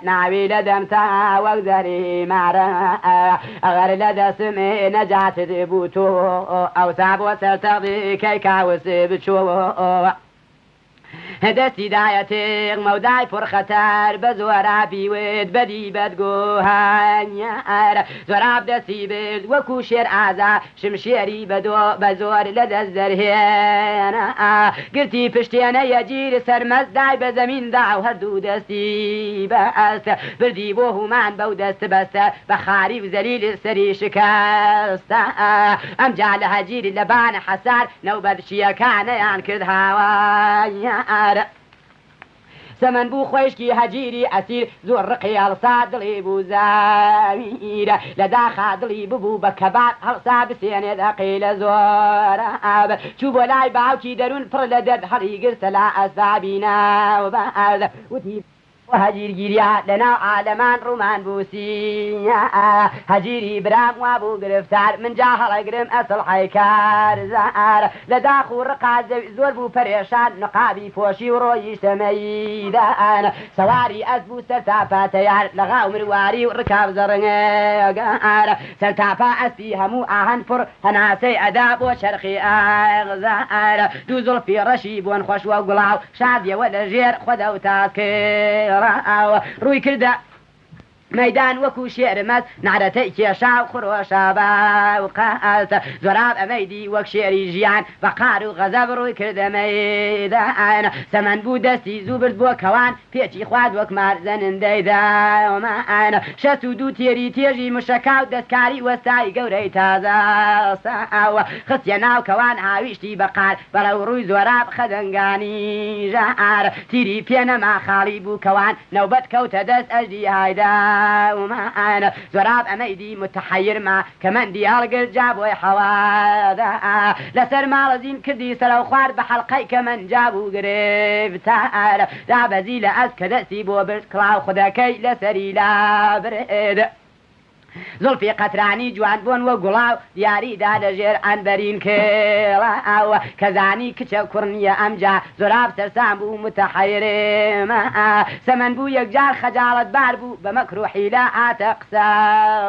ناوی لە دەمتا وەک زەری مارە ئەگەر لە دەستم نەجاتت بوو تۆ ئەوسا بۆ سەر تەختی کەیکاوس بچۆ. دەستی دایە تێغ مەودای پڕ خەتەر بە زۆرابی وت بەدی بەدگۆهانیار زۆراب دەستی برد وەکو شێر ئازا شمشێری بە زۆر لە دەست دەرهێنا گرتی پشتێنە یەجیر سەرمەست دای بە زەمیندا و هەردوو دەستی بەست بردی بۆ هومان بەو دەست بەستە بە خاری و زەلیل سەری شکستە ئەمجا لە هەجیر لە بان حەسار نەوبەت چییەکانیان کرد هاوار. سەمەن بوو خۆشکی هەجیری ئەسیر زۆر ڕقی هەڵسا دڵی بوو زاویرە لە داخا دڵی ببوو بە کەباب هەڵسا بسێنێت ئەقی لە زۆراب چوو بۆ لای باوکی دەروون پڕ لە دەرد هەڵیگرتە لا ئەسبابی ناوبارد وتی هەجیر گیریا لەناو عالەمان ڕوومان بووسیە هەجیری برام وابوو گرفتار من جا هەڵەگرم ئەسڵ حەیکار زار لە داخ و ڕقا زۆر بوو پەرێشان نقابی پۆشی و ڕۆیشتە مەیدان سەواری ئەس بوو سەر تاپا تەیار لە غاو مرواری و ڕکاب زەڕنگار سەر تاپا ئەسپی هەموو ئاهەن پڕ هەناسەی ئەدا بۆ چەرخی ئاغزار دوو زوڵفی ڕەشی بۆن خۆش وە گوڵاو شادیەوە لە ژێر خۆدە و تاسکراوە ڕووی کردە مەیدان وەکو شێرمەست نعرەتەی کێشا و خرۆشا بە و قەست زۆراب ئەمەیدی وەک شێری ژیان بە قار و غەزەب ڕووی کردە مەیدان سەمەن بوو دەستی زوو برد بۆ کەوان پێچی خوارد وەک مار زەنندەی دامان 62 تێری تێژی مشەکا و دەستکاری وەستای گەورەی تازە ساوە خستیە ناو کەوان هاویشتی بەقار بەرەو ڕووی زۆراب خەدەنگانی ژار تیری پێنەما خاڵی بوو کەوان نەوبەت کەوتە دەست ئەژدی هایداومان زۆراب ئەمەیدی متحەیر ما کەمەندی هەڵگرت جا بۆی حەوادا لەسەر ماڵەزین کردی سەرەو خوارد بە حەڵقەی کەمەند جا بوو گرفتار دابەزی لە ئەسپ کە دەستی بۆ برد کڵاو خودەکەی لەسەری لابرد زوڵفی قەترانی جوان بۆن وە گوڵاو دیاریدا لە ژێر ئەنبەرین کێڵاوە کە زانی کچە کوڕ نییە ئەمجا زۆراب سەرسام بوو متەحەیرێمە سەمەن بوو یەکجار خەجاڵەت بار بوو بە مەکر و حیلە هاتە قسە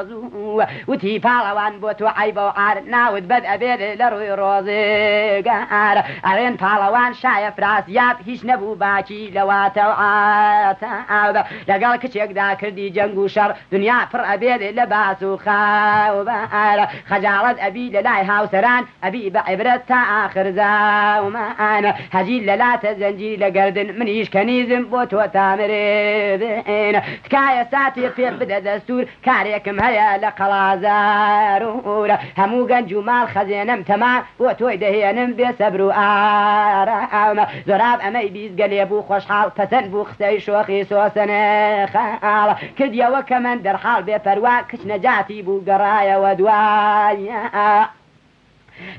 زوو وتی پاڵەوان بۆ تۆ عەیبە و عار ناوت بەد ئەبێت لە ڕووی ڕۆزگار ئەڵێن پاڵەوان شایە فراسیاب هیچ نەبوو باکی لەواتە و عاتاب لەگەڵ کچێکدا کردی جەنگ و شەڕ دنیا پڕ ئەبێت لە باس و خاوبار خەجاڵەت ئەبی لە لای هاوسەران ئەبی بە عیبرەت تا ئاخر زاومان هەجیر لە لاتە زەنجیر لە گەردن منیش کەنیزم بۆ تۆ تامرێن تکایە ساتێ پێ بدە دەستور کارێکم هەیە لە قەڵازارور هەموو گەنج و ماڵ خەزێنم تەمام بۆ تۆی دەهێنم بێ سەبر و ئارام زۆراب ئەمەی بیست گەلێ بوو خۆشحاڵ پەسەند بوو قسەی شۆخی سۆسەنێ خاڵ کردیەوە کەمەند دەرحاڵ بێ پەروا کچ نەجاتی بوو گەڕایەوە دوایە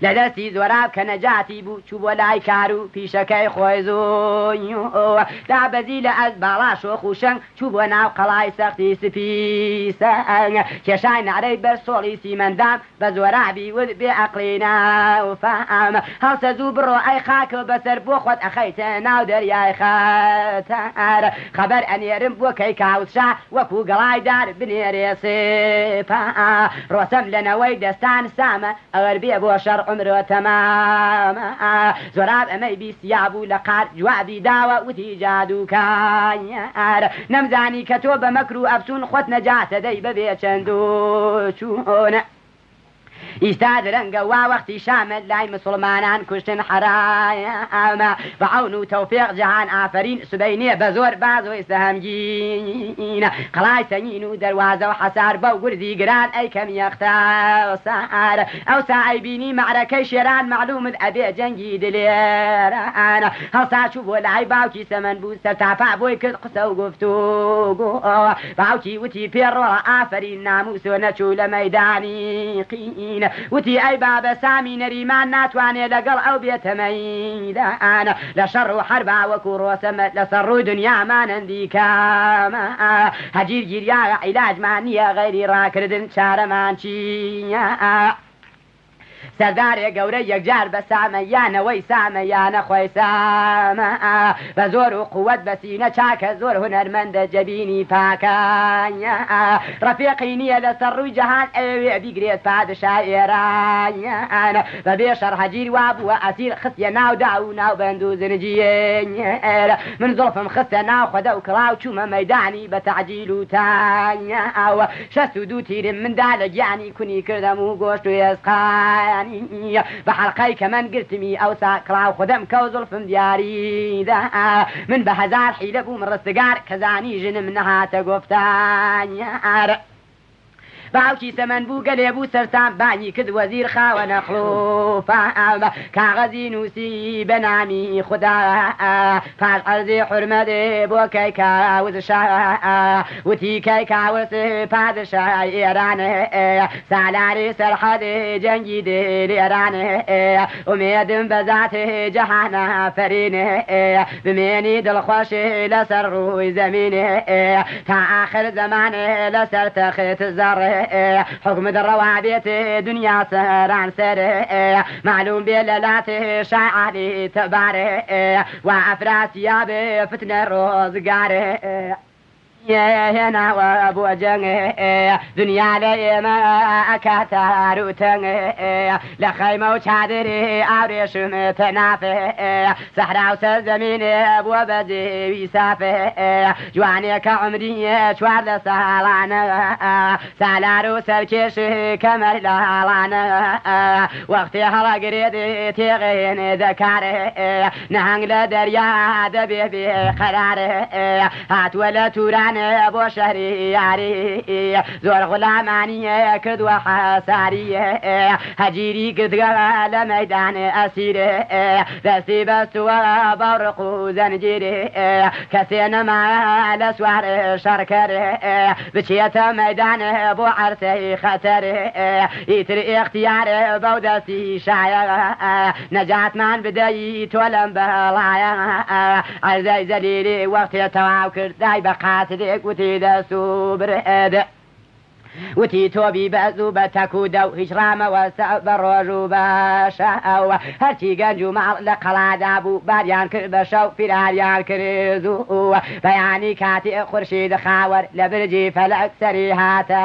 لە دەستی زۆراب کە نەجاتی بوو چوو بۆ لای کار و پیشەکەی خۆی زوو دابەزی لە ئەس باڵا شۆخ و شەنگ چوو بۆ ناو قەڵای سەختی سپی سەنگ کێشای نعرەی بەر سۆڵی سیمەندام بە زۆرابی ود بێ ئەقلی ناوفام هەڵسە زوو بڕۆ ئەی خاکە بەسەر بۆ خۆت ئەخەیتە ناو دەریای خەتەر خەبەر ئەنێرم بۆ کەی کاوسشا وەکو گەڵای دار بنێرێ سێپا ڕۆسەم لە نەوەی دەستان سامە ئەگەر بێ بۆ شەڕ عومرۆ تەمامە زۆراب ئەمەی بیستیا بوو لە قار جوابی داوە وتی جادووکار نەمزانی کە تۆ بە مەکر و ئەفسون خۆت نەجاتە دەی بەبێ چەند و چوونە. ئیستا درەنگە وا وەختی شامە لای مسوڵمانان کوشتن حەرامە بە عەون و تەوفیق جەهان ئافەرین سبەینێ بە زۆر باز و سەهمگینە قەڵای سەنگین و دەروازە و حەسار بەو گورزی گران ئەیکەم یەختە سار ئەوسا ئەیبینی مەعرەکەی شێران مەعلومت ئەبێ جەنگی دلێرانە هەڵسا چوو بۆ لای باوکی سەمەن بوو سەرتاپا بۆی کرد قسە و گفتوگۆ باوکی وتی پێ ڕۆڵە ئافەرین ناموسۆ نەچوو لە مەیدانی قین وتی ئەی بابە سامی نەریمان ناتوانێ لەگەڵ ئەو بێتە مەیدان لە شەڕ و حەربا وەکو ڕۆسەمە لەسەر ڕووی دنیا مانەندی کامە هەجیر گیریاوە عیلاجمان نییە غەیری ڕاکردن چارەمان چییە؟ سەردارێ گەورە یەکجار بە سامە یا نەوەی سامە یا نەخۆی سامە بە زۆر و قوەت بە سینە چاکە زۆر هونەرمەندە جەبینی پاکە ڕەفیقی نییە لەسەر ڕووی جەهان ئەیەوێ بیگرێت پادشای ئێران بە بێ شەڕ هەجیر وا بووە ئەسیر خستیە ناو داو و ناو بەند و زنجیر من زوڵفم خستە ناو خەدە و کڵاو چوومە مەیدانی بە تەعجیل و تاو 62 تیرم من دا لە گیانی کونی کردم و گۆشت و ئێسقانی بە حەڵقەی کەمەند گرتمی ئەوسا کڵاو خودم کەو زوڵفم دیاری دا من بە هەزار حیلە بووم ڕستگار کە زانی ژنم نەهاتە گوفتار. باوکی سەمەن بوو گەلێ بوو سەرسام بانگی کرد وەزیر خاوەنە خڵوفام کاغەزی نووسی بە نامی خودا پاش عەرزی حورمەتێ بۆ کەیکاوس شا وتی کەیکاوس پادشای ئێران سالاری سەرحەد جەنگی دلێران ئومێدم بە زات جەهانئافەرین بمێنی دڵخۆش لەسەر ڕووی زەمین تا ئاخر زەمان لەسەر تەخت زەڕ حوکمت ڕەوا بێت دنیا سەرانسەر مەعلوم بێ لەلات شای عالی تەبار وا ئەفراسیاب فتنە ڕۆزگار. هێناوە بۆ جەنگ دنیا لە ئێمە ئەکات تار و تەنگ لە خەیمە و چادری ئاورێشم تەناف سەحرا و سەرزەمین بووە بە زێوی ساف جوانێکە عومری 14 ساڵانە سالار و سەرکێش کەمەر لاڵانە وەختێ هەڵەگرێت تێغێن دەکار نەهەنگ لە دەریا دەبێ بێ قەرار هاتووە لە توران بۆ شەهری یاری زۆر غولامانی کردووە حەساری هەجیری کردگە لە مەیدان ئەسیر دەستی بەستووە بەو ڕق و زەنجیر کەسێ نەما لە سوار شەڕکەر بچێتە مەیدان بۆ عەرسەی خەتەر ئیتر ئیختیار بەو دەستی شایە نەجاتمان بدەی تۆ لەم بەڵایە عەرزەی زەلیلی وەختێ تەواو کرد دای بە قاسدێک وتی دەست و برد وتی تۆ بی بە زوو بە تەک و دەو هیچ ڕامەوەستە بە ڕۆژ و بە شەو هەرچی گەنج و ماڵ لە قەڵادا بوو باریان کرد بە شەو فیراریان کرد زوو بەیانی کاتی خورشید خاوەر لە برجی فەلەک سەری هاتە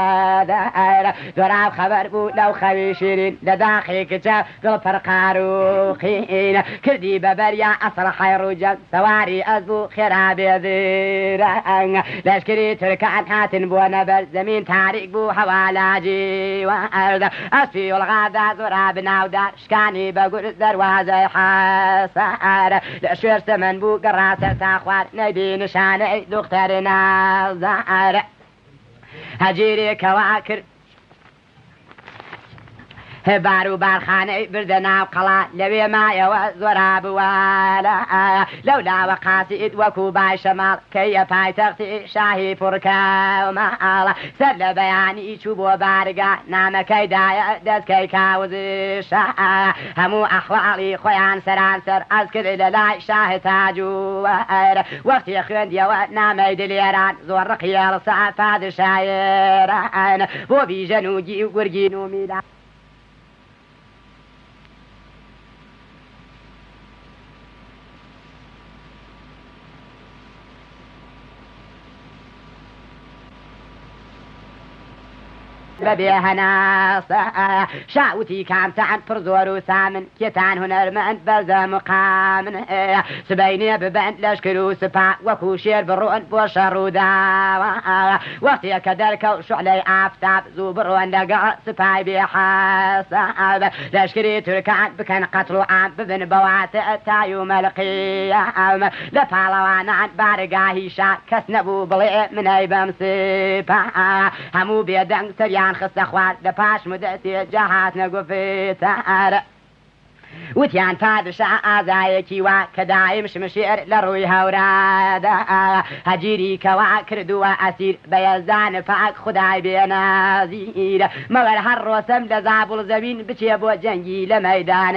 دەر دۆراب خەبەر بوو لەو خەوی شیرین لە داخی کچە دڵ پڕ قار و قین کردی بە بەریا ئەسڵحەی ڕووجەم سواری ئەز بوو خێرا بێ درەنگ لەشکری تورکان هاتن بۆ نەبەرد زەمین تاریک بوو هەوا لاجیوەرد ئەسپی وڵغادا زۆرا بناودار شکانی بە گورز دەروازەی حەسار لە شوێر سەمەن بوو گەڕا سەر تا خوار نەیدی نیشانەی دوختەر نازدار هەجیری کەوا کرد بار و بارخانەی بردە ناو قەڵا لەوێ مایەوە زۆرا بوالە لەو لاوە قاسید وەکوو بای شەماڵ کەیە پایتەختی شاهی پڕکەماڵ سەر لە بەیانی چوو بۆ بارگا نامەکەی دایە دەست کەیکاوز شا هەموو ئەحواڵی خۆیان سەرانسەر عەرز کرد لە لای شاه تاجوەر وەختی خوێندیەوە نامەی دلێران زۆر ڕقی هەڵسا پادشای ئێران بۆ بیژەن و گیو گورگین و میلان. بەبێ هەناسە. شا وتی کامتان پڕ زۆر و سامن، کێتان هونەرمەند بەرزە مقامن. سبەینێ ببەن لەشکر و سپا، وەکوو شێر بڕۆن بۆ شەڕ و داوا. وەختێ کە دەرکەوت شوعلەی ئافتاب، زوو بڕۆن لەگەڵ سپای بێ حەساب. لەشکری تورکان بکەن قەتڵ و عام، ببن بەواتە تا یومەل قیام. لە پاڵەوانان بارگاهی شا، کەس نەبوو بڵێ منەی بەم سپا. هەموو بێدەنگ سەریان خستە خوار، لە پاش مودەتێ جا هاتنە گوفتار. وتیان پادشا ئازایەکی وا، کە دایم شمشێر لە ڕووی هەورادا. هەجیری کەوا کردووە ئەسیر، بە یەزدان پاک خودای بێ نەزیر. مەگەر هەر ڕۆسەم لە زابوڵ زەوین، بچێ بۆ جەنگی لە مەیدان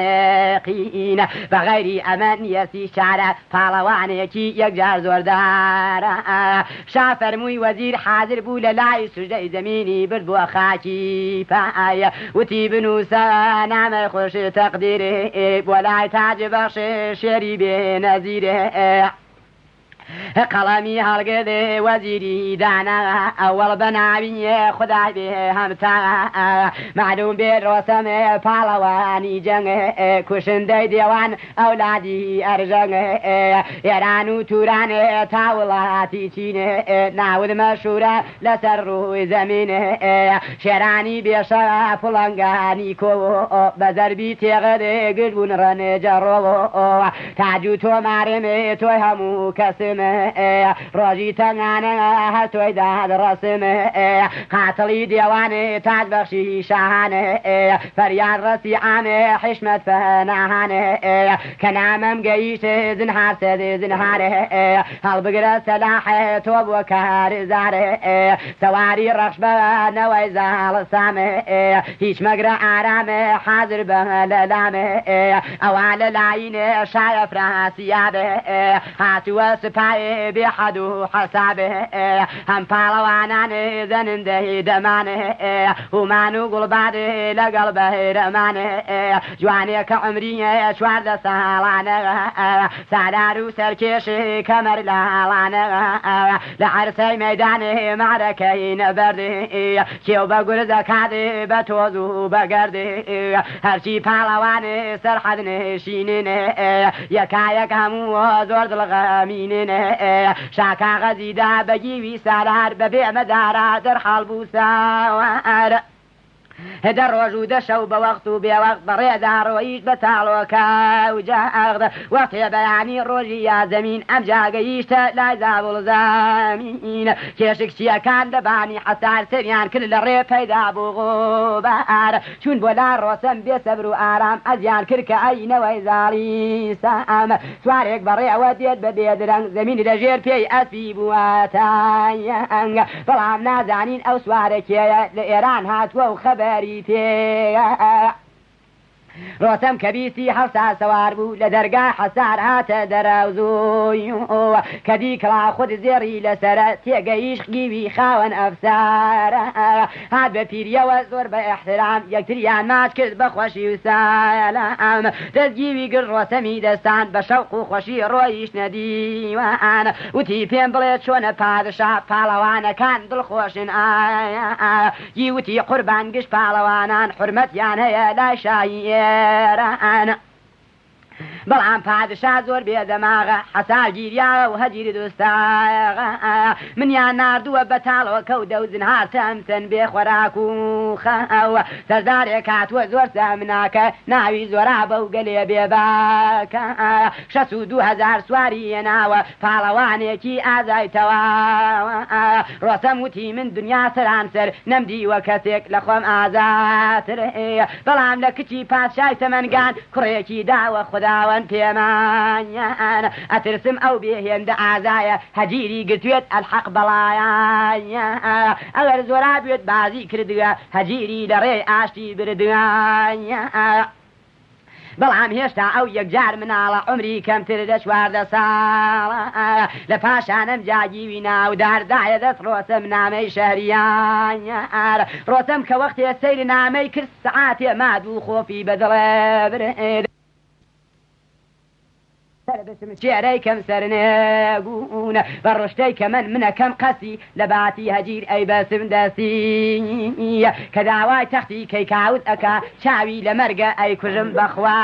قین. بە غەیری ئەمە نییە سی چارە، پاڵەوانێکی یەکجار زۆردارە. شا فەرمووی وەزیر حازر بوو لە لای سوجدەی زەمینی برد بۆ خاکی پای. وتی بنووسە نامەی خوش تەقدیر بۆ لای تاج بەخش شێری بێ نەزیر. قەڵەمی هەڵگرت وەزیری دانا ئەوەڵ بە ناوی خودای بێ هەمتا. مەعلووم بێ ڕۆسەم پاڵەوانی جەنگ کوشندەی دێوان ئەولادی ئەرژەنگ ئێران و توران تا وڵاتی چین ناوت مەشهورە لەسەر ڕووی زەمین شێرانی بێشە پڵنگانی کۆ بە زەربی تێغت گشت بوون ڕەنجە ڕۆ تاج و تۆمارم تۆی هەموو کەسم ڕۆژی تەنگانە هەر تۆی داد ڕەسم قاتڵی دێوان تاج بەخشی شاهان فەریاد ڕەسی عام حیشمەت پەناهان کە نامەم گەیشت زنهار سەد زنهار هەڵبگرە سەلاح تۆ بۆ کار زار سواری ڕەخش بە نەوەی زاڵ سام هیچ مەگرە ئارام حازر بە لە لام ئەوا لە لاین شای ئەفراسیاب هاتووە سپای بێ حەد و حەساب هەم پاڵەوانان زەنندەی دەمان هومان و گوڵباد لەگەڵ بەهرەمان جوانێ کە عومری 14 ساڵانە سالار و سەرکێش کەمەر لاڵانە لە عەرسەی مەیدان مەعرەکەی نەبەرد کێو بە گورزەکات بە تۆز و بە گەرد هەرچی پاڵەوان سەرحەد نشینن یەکایەک هەموو زۆر دڵغەمینن شا کاغەزی دا بە گیوی سالار بە بێ مەدارا دەرحاڵ بوو سوار. دە ڕۆژ و دە شەو بە وەخت و بێ وەخت بە ڕێدا ڕۆیشت بە تاڵۆکە و جەخت. وەختێ بەیانی ڕۆژی یازدەمین ئەمجا گەیشتە لای زابوڵ زەمین. کێشکچییەکان لە بانی حەسار سەریان کرد لە ڕێ پەیدا بوو غوبار. چوون بۆ لا ڕۆسەم بێ سەبر و ئارام ئەزیان کرد کە ئەی نەوەی زاڵی سام. سوارێک بە ڕێوە دێت بە بێ درەنگ زەمین لە ژێر پێی ئەسپی بووە تەنگ. بەڵام نازانین ئەو سوارە کێیە لە ئێران هاتووە و خەبەری پێیە. ڕۆسەم کە بیستی هەڵسا سوار بوو لە دەرگای حەسار هاتە دەرەو زوو کە دی کڵا خود زێڕی لەسەرە تێگەیشت گیوی خاوەن ئەفسارە هات بە پیریەوە زۆر بە ئیحترام یەکتریان ماچ کرد بە خۆشی و سەلام دەست گیوی گرت ڕۆسەمی دەستان بە شەوق و خۆشی ڕۆیشتنە دیوان وتی پێم بڵێ چۆنە پادشا پاڵەوانەکان دڵخۆشن ئایا گی وتی قوربان گشت پاڵەوانان حورمەتیان هەیە لای شاهی ئێران. بەڵام پادشا زۆر بێ دەماغە حەسار گیریاوە و هەجیر دوستاغە منیان ناردووە بە تاڵۆکە و دەو زنهار تەمسن بێ خۆراک و خەو سەردارێک هاتووە زۆر سامناکە ناوی زۆرابە و گەلێ بێباکە 62,000 سواری هێناوە پاڵەوانێکی ئازای تەواوە. ڕۆسەم وتی من دنیا سەرانسەر نەمدیوە کەسێک لە خۆم ئازاتر بەڵام لە کچی پادشای تەمەنگان کوڕێکی داوە خوداوەند پێمانیان ئەترسم ئەو بێ هێندە ئازایە هەجیری گرتوێت ئەلحەق بەڵایە ئەگەر زۆرابێت بازی کردووە هەجیری لە ڕێی ئاشتی بردووە. بەڵام هێشتا ئەو یەکجار مناڵە عومری کەمتر لە 14 ساڵە لە پاشانم جاگیوی ناودار دایە دەست ڕۆسەم نامەی شەهریار. ڕۆسەم کە وەختێ سەیر نامەی کرد سەعاتێ ماد و خۆفی بەدڵێ برد. سەر بچم چێرەی کەم سەرنێگوونە بە ڕشتەی کە من منەکەم قەسی لە باتی هەجیر ئەی بەسم دەستی کە داوای تەختی کەی کاوت ئەکا چاوی لە مەرگە ئەی کوژم بەخوا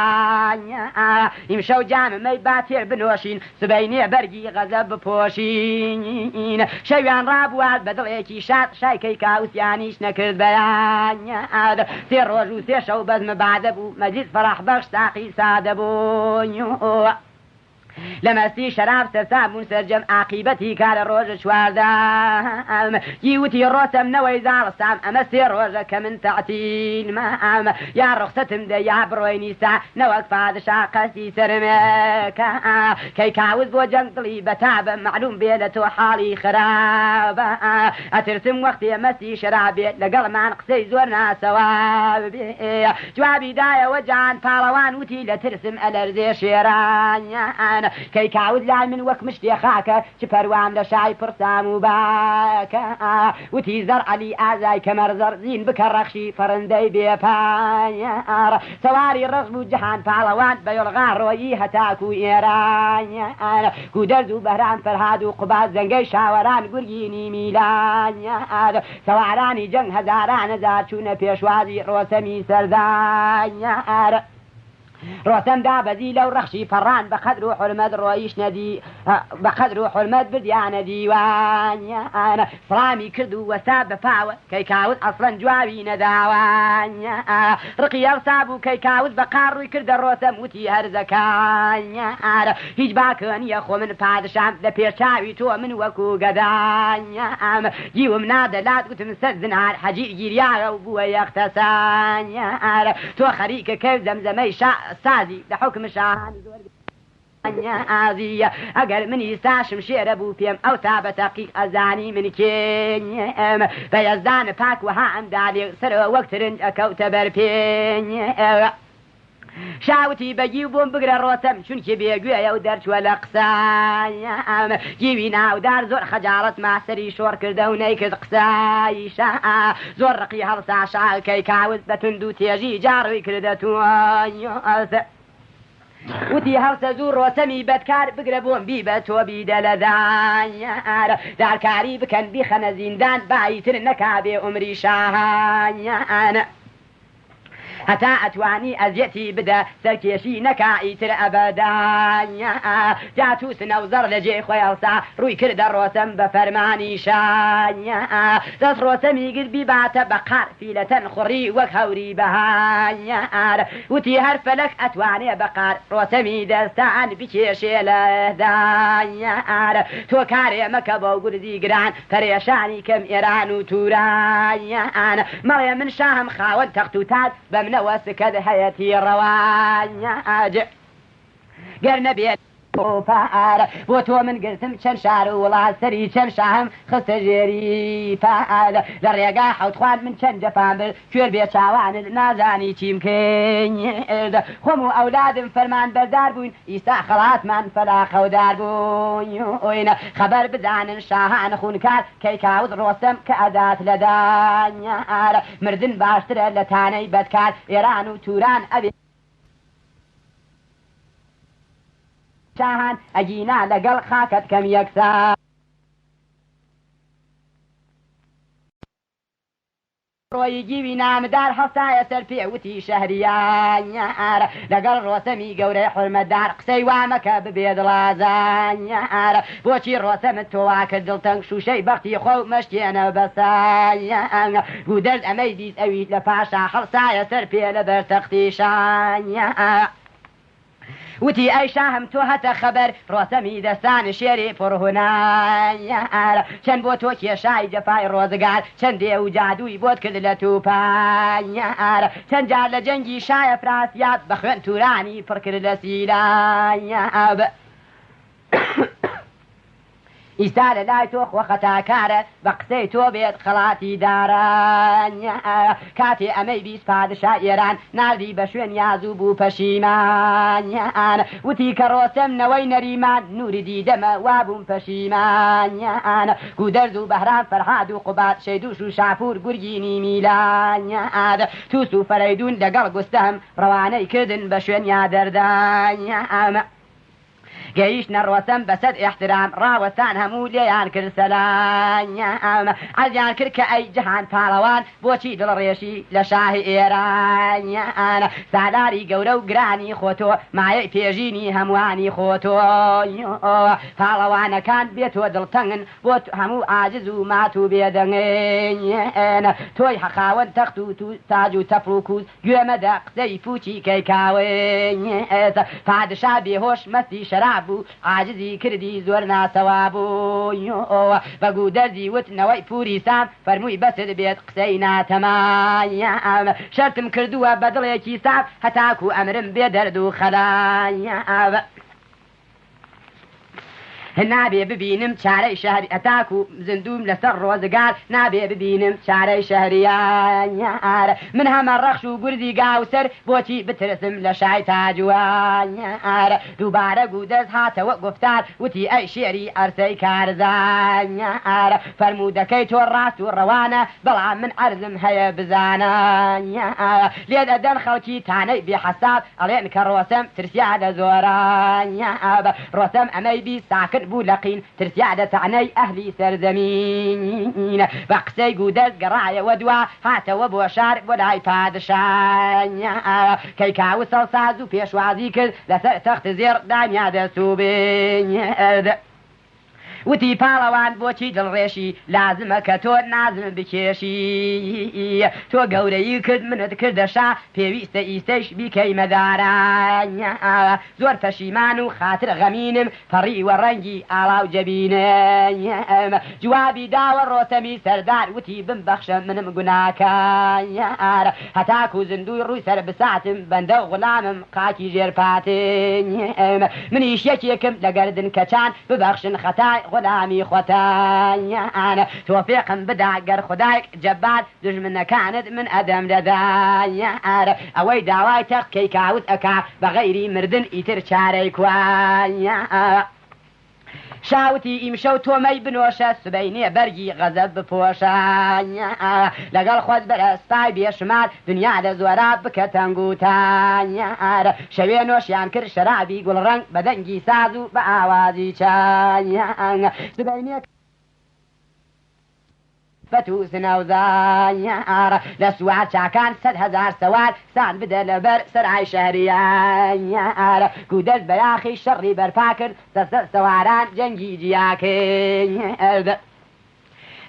ئیمشەو جامە مەی با تێر بنۆشین سبەینێ بەرگی غەزەب بپۆشین شەویان ڕابوارد بە دڵێکی شاد شای کەی کاوسیانیش نەکرد بەیان سێ ڕۆژ و سێ شەو بەزمە بادە بوو مەجلیس فەرەح بەخش ساقی سادە بوو لە مەستی شەراب سەرسام بوون سەرجەم عاقیبەتی کارە ڕۆژە چواردەم گیوتی ڕۆسەم نەوەی زاڵستام ئەمە سێ ڕۆژە کە من تەعتیلمام یا ڕوخسەتم دە یا بڕۆی نیسا نەوەک پادشا قەستی سەرمێکە کەی کاوس بۆ جەنگ دڵی بەتابە مەعلوم بێ لە تۆ حاڵی خراپە ئەترسم وەختێ مەستی شەراب بێ لەگەڵمان قسەی زۆر ناسەواب بێ جوابی دایەوە جان پاڵەوان وتی لە ترسم ئەلەرزێ شێران کەی کاوت لای من وەک مشتێ خاکە چ پەروام لە شای پڕسام و باکە وتی زەڕ عەلی ئازای کەمەر زەڕ زین بکە ڕەخشی فەڕندەی بێپایار سواری ڕەخش بوو جەهان پاڵەوان بە یۆڵغا ڕۆیی هەتاکو ئێران گودەرز و بەهرام فەرهاد و قوباد زەنگەی شاوەران گورگینی میلان سوارانی جەنگ هەزاران هەزار چوونە پێشوازی ڕۆسەمی سەردار ڕۆسەم دابەزی لەو ڕەخشی پەڕان بە قەدر و حورمەت ڕۆیش نەدی بە قەدر و حورمەت بردیانە دیوان سڵامی کرد و وەستا بە پاوە کەی کاوس ئەسڵەن جوابی نەداوان ڕقی هەڵسا بوو کەی کاوس بە قاڕ ڕووی کردە ڕۆسەم وتی هەرزەکان هیچ باکە نییە خۆ من پادشام لە پێشچاوی تۆ من وەکو گەدام گیوم نادە لات گوتم سەر زنار حەجیر گیریاوە و بووە یەختەسان تۆ خەریکە کەوت زەمزەمەی سازی لە حوکم شاهان زۆر ئازیە ئەگەر من ئیستاشم شێرە بوو پێم ئەو تا بە تەقیق ئەزانی من کێم بە یەزدان پاک وەها ئەم دالێ سەرەوە وەک ترنج ئەکەوتە بەر پێ شاوتی بەگی بۆم بگرە ڕۆسەم چونکی بێگوێیە و دەرچووە لە قسام گیوی ناودار زۆر خەجاڵەت ماسەری شۆڕ کردە و نەیکرد قسایشا زۆر ڕقی هەڵسا شاکەی کاوت بە توند و تێژی جاڕووی کردە تووە وتی هەڵسە زوو ڕۆسەمی بەدکار بگرە بۆم بیبە تۆ بیدە لە دار دارکاری بکەن بیخەنە زیندان بایتر نەکابێ عومری شاهان هەتا ئەتوانی ئەزیەتی بدە سەرکێشی نەکا ئیتر ئەبەدان جا تووسنە و زەڕ لە جێی خۆی هەڵسا ڕووی کردە ڕۆسەم بە فەرمانی شان دەست ڕۆسەمی گرت بیباتە بە قار فیلەتەن خوڕی وەک هەوری بەهار وتی هەر فەلەک ئەتوانێ بە قار ڕۆسەمی دەستان بکێشێ لە دار تۆ کارێ مەکە بەو گورزی گران پەرێشانی کەم ئێران و توران مەڵێ من شاهم خاوەن تەخت و تاج بە منەوە سکەت هەیەتی ڕەوانج گەر نەبێت پار بۆ تۆ من گرتم چەند شار و وڵات سەری چەند شاهم خستە ژێری پار لە ڕێگا حەوت خوان من چەند جەفام برد کوێر بێ چاوانت نازانی چیم کرد خۆم و ئەولادم فەرمان بەردار بووین ئیستا خەڵاتمان فەلاقەودار بووین خەبەر بزانن شاهان خونکار کەی کاوت ڕۆستەم کە ئەدات لە دانیار مردن باشترە لە تانەی بەدکار ئێران و توران ئەبێ شاهان ئەگینا لەگەڵ خاکەت کەم یەکسان ڕۆیی گیوی نامدار هەڵسایە سەر پێ وتی شەهریار لەگەڵ ڕۆسەمی گەورەی حورمەتدار قسەی وا مەکە ببێ دڵازار بۆچی ڕۆسەمت تۆ وا کرد دڵتەنگ شووشەی بەختی خۆ مەشکێنە بەسایان گودەرز ئەمەی بیست ئەویش لە پاشا هەڵسایە سەر پێ لەبەر تەختی شایان وتی ئەی شاهم تۆ هەتە خەبەر ڕۆسەمی دەستان شێری پڕهونار چەند بۆ تۆ کێشای جەفای ڕۆزگار چەند دێ و جادووی بۆت کرد لە تووپایار چەند جار لە جەنگی شایە فراسیاب بە خوێن تورانی پڕ کرد لە سیلاب ئیستا لە لای تۆ خۆ خەتاکارە بە قسەی تۆ بێت خەڵاتی داران کاتێ ئەمەی بیست پادشا ئێران ناردی بە شوێن یازوو بوو پەشیمان وتی کە ڕۆسەم نەوەی نەریمان نووری دیدەمە وابووم پەشیمان گودەرز و بەهرام فەرهاد و قوباد شەیدوش و شاپور گورگینی میلان تووس و فەرەیدون لەگەڵ گوستەم ڕەوانەی کردن بە شوێن یا دەردان. گەیشتنە ڕۆسەم بە سەد ئیحترام ڕاوەستان هەموو لێیان کرد سەلام عەرزیان کرد کە ئەی جەهان پاڵەوان بۆچی دڵڕێشی لە شاهی ئێران سالاری گەورە و گرانی خۆتۆ مایەی پێژینی هەمووانی خۆتۆ پاڵەوانەکان بێ تۆ دڵتەنگن بۆ هەموو عاجز و مات و بێدەنگن تۆی خاوەن تەخت و تاج و تەپڵ و کوز گوێ مەدە قسەی پووچی کەی کاوس پادشا بێهۆش مەستی شەراب بوو عاجزی کردی زۆر ناسەوا بوو بە گوودەرزی وت نەوەی پووری سام فەرمووی بەست بێت قسەی ناتەمام شەرتم کردووە بە دڵێکی ساف هەتاکوو ئەمرم بێ دەرد و خەلام. نابێ ببینم چارەی شەهر هەتاکو زیندووم لەسەر ڕۆزگار نابێ ببینم چارەی شەهریار من هەمە ڕەخش و گورزی گاوسەر بۆچی بترسم لە شای تاجوار دووبارە گوودەست هاتەوە گوفتار وتی ئەی شێری عەرسەی کارزار فەرموودەکەی تۆ ڕاست و ڕەوانە بەڵام من عەرزم هەیە بزانە لێت ئەدەن خەڵکی تانەی بێ حەساب ئەڵێن کە ڕۆسەم ترسیا لە زۆراب ڕۆسەم ئەمەی بیست ساکت بوو لە قین ترسیا لە تەعنەی ئەهلی سەرزەمین بە قسەی گوودەست گەڕایەوە دوا هاتەوە بۆ شار بۆ لای پادشا کەیکاوس هەڵساز و پێشوازی کرد لەسەر تەخت زێڕ دانیا دەست و برد. وتی پاڵەوان بۆچی دڵڕێشی لازمە کە تۆ نازم بکێشی تۆ گەورەیی کرد منت کردە شا پێویستە ئیستەیش بیکەیمە دارا زۆر پەشیمان و خاتر غەمینم پەڕیوە ڕەنگی ئاڵاو جەبینم جوابی داوە ڕۆسەمی سەردار وتی بمبەخشە منم گوناکار هەتاکو زیندووی ڕووی سەر بساتم بەندە و غولامم قاکی ژێر پاتم منیش یەکێکم لە گەردن کەچان ببەخشن خەتای غولامی خۆتان تۆفیقم بدا گەر خودایک جەبار دوژمنەکانت من ئەدەم لە دار ئەوەی داوای تەخت کەیکاوس ئەکا بەغەیری مردن ئیتر چارەی کوا. شا وتی ئیمشەو تۆ مەی بنۆشە سبەینێ بەرگی غەزەب بپۆشە لەگەڵ خۆت بەرە سپای بێشومار دنیا لە زۆرا بکە تەنگ و تار شەوێ نۆشیان کرد شەرابی گوڵ ڕەنگ بە دەنگی ساز و بە ئاوازی چەنگ سبەینێ فەتوو سنەوزار لە سوار چاکان 100,000 سوار سان بدە لەبەر سەرای شەهریار گوو دەست بە یاخی شەڕی بەرپا کرد سەر سواران جەنگی جیا کرد.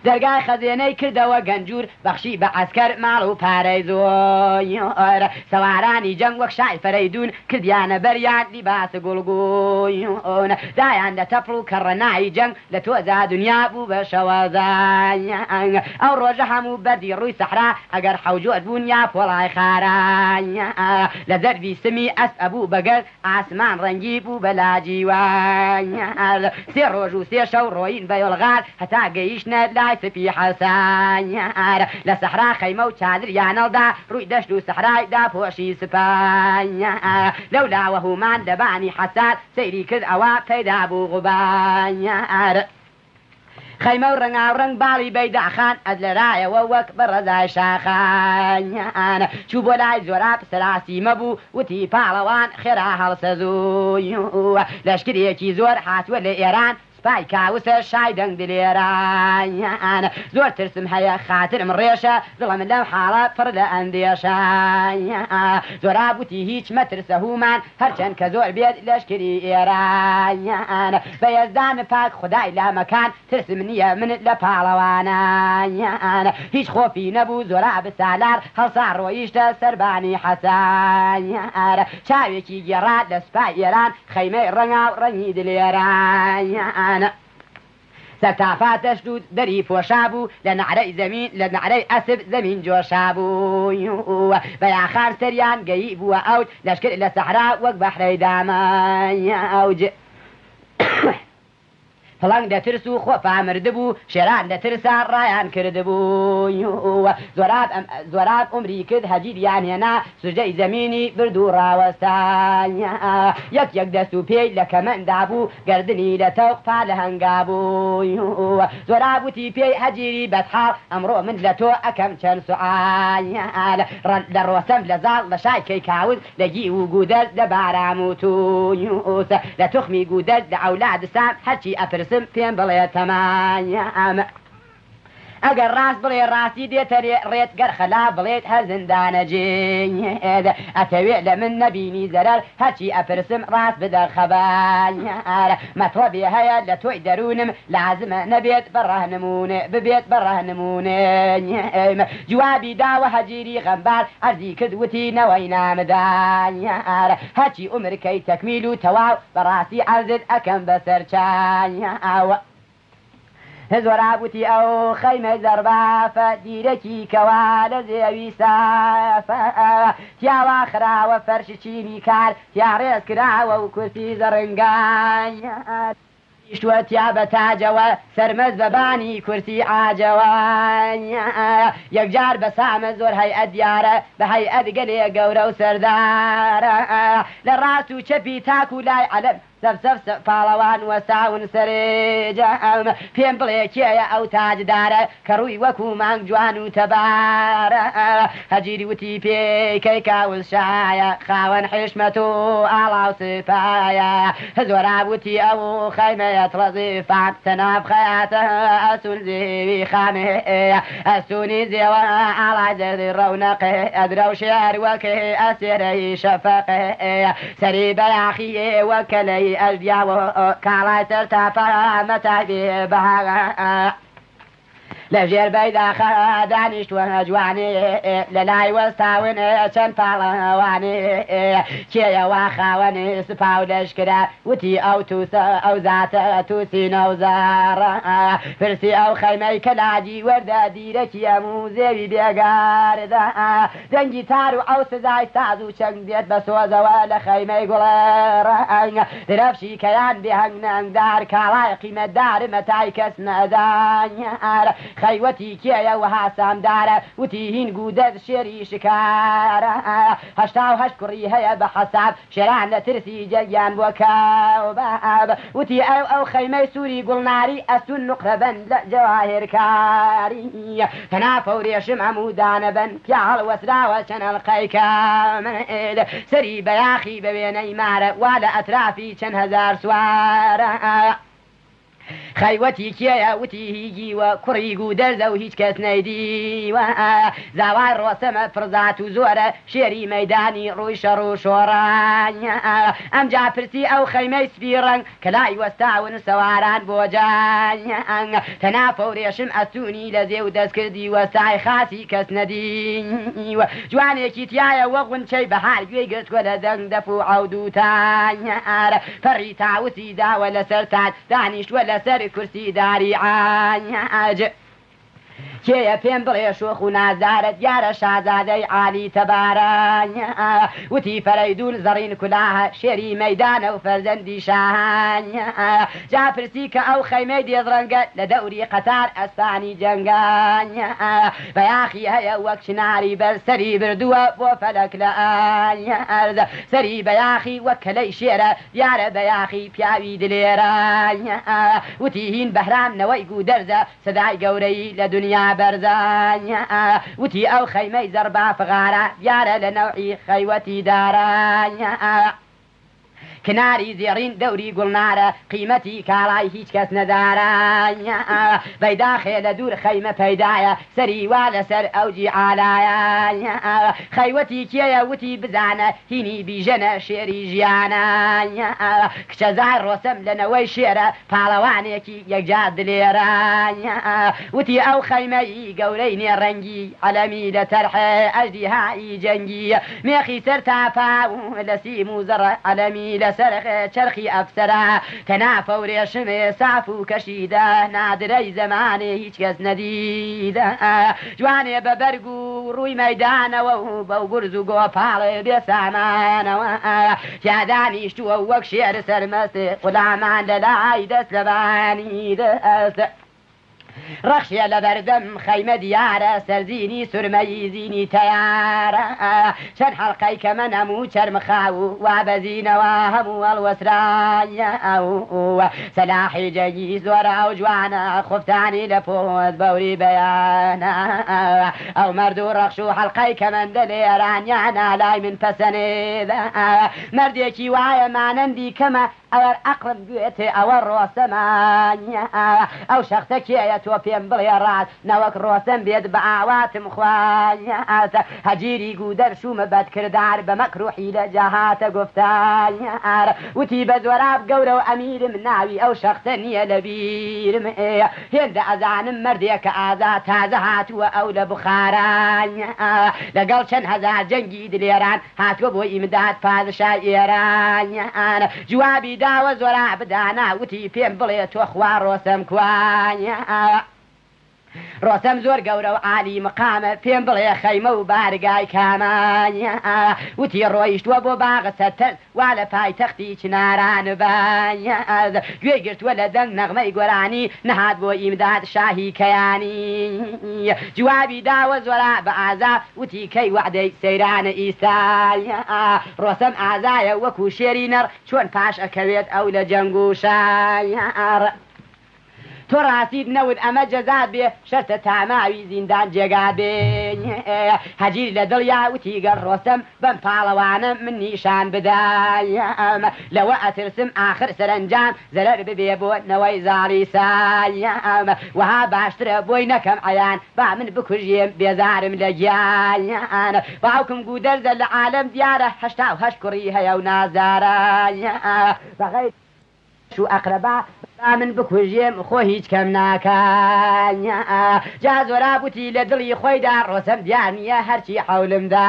دەرگای خەزێنەی کردەوە گەنجور بەخشی بە عەسکەر ماڵ و پارەی زۆر سوارانی جەنگ وەک شای فەرەیدوون کردیانە بەریان لیباس گوڵگوون دایان لە تەپڵ و کەڕەنای جەنگ لە تۆزا دنیا بوو بە شەوەزانگ ئەو ڕۆژە هەموو بەردی ڕووی سەحرا ئەگەر حەوجۆت بوون یا پۆڵای خارا لە زەربی سمی ئەسپ ئەبوو بەگەر ئاسمان ڕەنگی بوو بە لاجیوان سێ ڕۆژ و سێ شەو ڕۆیین بە یۆڵغار هەتا گەیشتنە لای سپی حەسار لە سەحرا خەیمە و چادریان هەڵدا ڕووی دەشت و سەحرای داپۆشی سپا لەولاوە هومان لە بانی حەسار سەیری کرد ئەوا پەیدا بوو غوبار. خەیمە و ڕەنگاوڕەنگ باڵی بەیداخان ئەز لەرایەوە وەک بە ڕەزای شاخان چوو بۆ لای زۆراب سەراسی مەبوو وتی پاڵەوان خێرا هەڵسە زوو لەشکرێکی زۆر هاتووە لە ئێران سپای کاوسە شای دەنگ دلێران زۆر ترسم هەیە خاترم ڕێشە دڵم لەم حاڵە پڕ لە ئەندێشە زۆراب وتی هیچ مەترسە هومان هەرچەند کە زۆر بێت لەشکری ئێران بە یەزدان پاک خودای لامەکان ترسم نییە من لە پاڵەوانان هیچ خۆفی نەبوو زۆراب سالار هەڵسا ڕۆیشتە سەربانی حەسار چاوێکی گێڕا لە سوپای ئێران خەیمەی ڕەنگاو ڕەنگی دلێران سەرتاپا دەشت و دەری پۆشابوو لە نەعرەی زەمین لە نەعرەی ئەسپ زەمین جۆشابوو بە یاخان سەریان گەیی بووە ئەوج لەشکر لە سەحرا وەک بەحرەی دامەوج. پڵنگ لە ترس و خۆفا مردبوو، شێران لە ترسا ڕایان کردبوو. زۆراب ئومری کرد هەجیریان هێنا، سوجدەی زەمینی برد و ڕاوەستا. یەک یەک دەست و پێی لە کەمەندا بوو، گەردنی لە تەوق پا لە هەنگا بوو. زۆراب وتی پێی هەجیری بەدحاڵ، ئەمڕۆ من لە تۆ ئەکەم چەند سوعال. لە ڕۆسەم لە زاڵ لە شای کەیکاوس، لە گیو و گوودەرز لە بارام و تووس، لە توخمی گوودەرز لە ئەولاد سام، هەرچی ئەپرسم پێم بڵێ تەمام. ئەگەر ڕاست بڵێ ڕاستی دێتە ڕێت، گەر خەلاف بڵێیت هەر زیندانە جێت. ئەتەوێ لە من نەبینی زەرەر، هەرچی ئەپرسم ڕاست بدە خەبەر. مەتڵەبێ هەیە لە تۆی دەروونم، لازمە نەبێت بە ڕەهنموون، ببێت بە ڕەهنموون. جوابی داوە هەجیری غەمبار، عەرزی کرد وتی نەوەی نامدار. هەرچی عومر کەی تەکمیل و تەواو، بەڕاستی عەرزت ئەکەم بەسەر چاو. زۆراب وتی ئەو خەیمەی زەڕبافە، دیرەکی کەوا لە زێوی سافە. تیاوا خراوە فەرش چینی کار، تیا ڕێز کراوە و کورسی زەڕنگار. نیشتووە تیا بە تاجەوە، سەرمەست بە بانی کورسی عاجەوە. یەکجار بە سامە زۆر هەیئەت دیارە، بە هەیئەت گەلێ گەورە و سەردارە. لە ڕاست و چەپی تاکوو لای عەلەم، سەف سەف پاڵەوان وەستاون سەرجەم. پێم بڵێ کێیە ئەو تاجدارە، کە ڕووی وەکوو مانگ جوان و تەبارە. هەجیر وتی پێی کەیکاوس شایە، خاوەن حیشمەت و ئاڵا و سپایە. زۆراب وتی ئەو خەیمەیە تڵەزیفان، تەناف خەیاتە ئەستوون زیوی خامێ. ئەستوونی زێوە ئاڵای زەردی ڕەونەقێ، ئەدرەوشێ هەر وەک ئەستێرەی شەفەقێ. سەری بەیاخی وەک کەلەی ئەژدیا و کاڵای سەر تاپا مەتای بێ بەها. لە ژێر بەیداخە دانیشتووە جوانێ، لە لای وەستاون چەند پاڵەوانێ. کێیە وا خاوەنی سپا و لەشکرە؟ وتی ئەو تووسە ئەو زاتە تووسی نەوزەڕە. پرسی ئەو خەیمەی کە لاجی وەردە، دیرەکی ئەموو زێوی بێگاردە. دەنگی تار و ئەو سزای ساز و چەنگ دێت بە سۆزەوە لە خەیمەی گوڵە ڕەنگ. درەفشی کەیان بێ هەنگ نەنگدار، کاڵای قیمەتدار مەتای کەس نەدار. خەیوەتی کێیە وەها سامدارە، وتی هین گوو دەرد شێری شکارە. 88 کوڕی هەیە بە حەساب، شێران لە ترسی جەرگیان بووە کەوباب. وتی ئەو ئەو خەیمەی سووری گوڵناری، ئەستوون نوقرە بەند لە جەواهیر کاری. تەنافە و رێشم هەموو دانە بەن، پیا هەڵوەسراوە چەند ئەڵقەی کامل. سەری بەیاخی بە وێنەی مارە، وا لە ئەترافی چەند هەزار سوارە. خەیوەتی کێیە؟ وتی هی گیوە، کوڕی گوو دەرزە و هیچ کەس نەیدیوە. زاوای ڕۆسەمە پڕ زات و زۆرە، شێری مەیدانی ڕووی شەڕ و شۆڕە. ئەمجا پرسی ئەو خەیمەی سپی ڕەنگ، کە لای وەستاون سواران بۆ جەنگ. تەنافە و رێشم ئەستوونی لە زێو دەستکردی، وەستای خاسی کەس نەدیوە. جوانێکی تیایە وەک غونچەی بەهار، گوێی گرتووە لە دەنگ دەف و عەود و تار. پەڕی تاوسی داوە لەسەر تاج، دانیشتووە لەسەر کورسی داری عاج. کێیە پێم بڵێ شۆخ و نازدارە، دیارە شازادەی عالی تەبارە. وتی فەرەیدوون زەڕین کولاهە، شێری مەیدانە و فەرزەندی شاهە. جا پرسی کە ئەو خەیمەی دێزڕەنگە، لە دەوری قەتار ئەسپانی جەنگە. بەیاخی هەیە وەک چناری بەرز، سەری بردووە بۆ فەلەک لە ئەرز. سەری بەیاخی وەک کەلەی شێرە، دیارە بەیاخی پیاوی دلێرە. وتی هین بەهرام نەوەی گوو دەرزە، سەدای گەورەیی لە دونیا بەرزە. وتی ئەو خەیمەی زەڕبا فغارە، دیارە لە نەوعی خەیوەتی دارە. کناری زێڕین دەوری گوڵنارە، قیمەتی کاڵای هیچ کەس نەدارە. بەیداخێ لە دوور خەیمە پەیدایە، سەری وا لەسەر ئەوجی عالایە. خەیوەتی کێیە؟ وتی بزانە، هینی بیژەنە شێری ژیانە. کچەزای ڕۆسەم لە نەوەی شێرە، پاڵەوانێکی یەکجار دلێرە. وتی ئەو خەیمەی گەورەی نێڕەنگی، عەلەمی لە تەرحێ ئەژدیهایی جەنگی. مێخی سەر تا پا لە سیم و زەڕ عەلەمی لە لەسەر چەرخی ئەفسەرە تەنافە و رێشمێ ساف و کەشیدە نادرەی زەمانێ هیچ کەس نەدیدە جوانێ بە بەرگ و ڕووی مەیدانەوە و بەو گورز و گۆپاڵێ بێ سامانەوە تیا دانیشتووە و وەک شێر سەرمەست غولامان لە لای دەست لەبانی دەست. ڕەخشێ لە بەردەم خەیمە دیارە سەرزینی سورمەیی زینی تەیارە چەند حەڵقەی کەمەن هەموو چەرم خاو وا بەزینەوە هەموو هەڵوەسرایە سەلاحی جەنگی زۆرە ئەو جوانە خوفتانی لە پۆست بەوری بەیانە ئەو مەرد و ڕەخش و حەڵقەی کەمەندە لێرانیانە لای من پەسەنێدە مەردێکی وایە مانەندی کەمە ئەگەر ئەقڵم گوێتێ ئەوە ڕۆستەمە ئەو شەخسە کێیە تۆ پێم بڵێ ڕاست نەوەک ڕۆستەم بێت بە ئاواتم خواست هەجیری گوو دەر شوومە بەدکردار بە مەکر و حیلە جا هاتە گوفتار وتی بە زۆراب گەورە و ئەمیرم ناوی ئەو شەخسە نییە لە بیرم هێندە ئەزانم مەردێکە ئازا تازە هاتووە ئەو لە بوخارا لەگەڵ چەند هەزار جەنگی دلێران هاتووە بۆ ئیمداد پادشای ئێران جوابی داوە زۆراب دانا وتی پێم بڵێ تۆ خوا ڕۆستەم کوایە ڕۆستەم زۆر گەورە و عالی مقامە پێم بڵێ خەیمە و بارگای کامانە وتی ڕۆیشتووە بۆ باغ سەتەر وا لە پایتەختی چناران باز گوێی گرتووە لە دەنگ نەغمەی گۆرانی نەهات بۆ ئیمداد شاهی کەیانی جوابی داوە زۆرا بە ئازا وتی کەی وەعدەی سەیرانە ئیستا ڕۆستەم ئازایە وەکو شێری نەڕ چۆن پاش ئەکەوێت ئەو لە جەنگ و شار تۆ ڕاستیت نەوت ئەمە جەزات بێ شەرتە تاماوی زیندان جێگا بێ هەجیر لە دڵیا وتی گەر ڕۆستەم بەم پاڵەوانە من نیشان بدایم لەوە ئەترسم ئاخر سەرەنجام زەرەر ببێ بۆ نەوەی زاڵی سایم وەها باشترە بۆی نەکەم عەیان با من بکوژێم بێزارم لە گیان باوکم گوودەرزە لە عالەم دیارە 88 کوڕی هەیە و نازدارە بەغەیر شو ئەقرەبا با من بکوژێم خۆ هیچ کەم ناکا جا زۆراب وتی لە دڵی خۆیدا ڕۆسەم دیار نییە هەرچی حەولمدا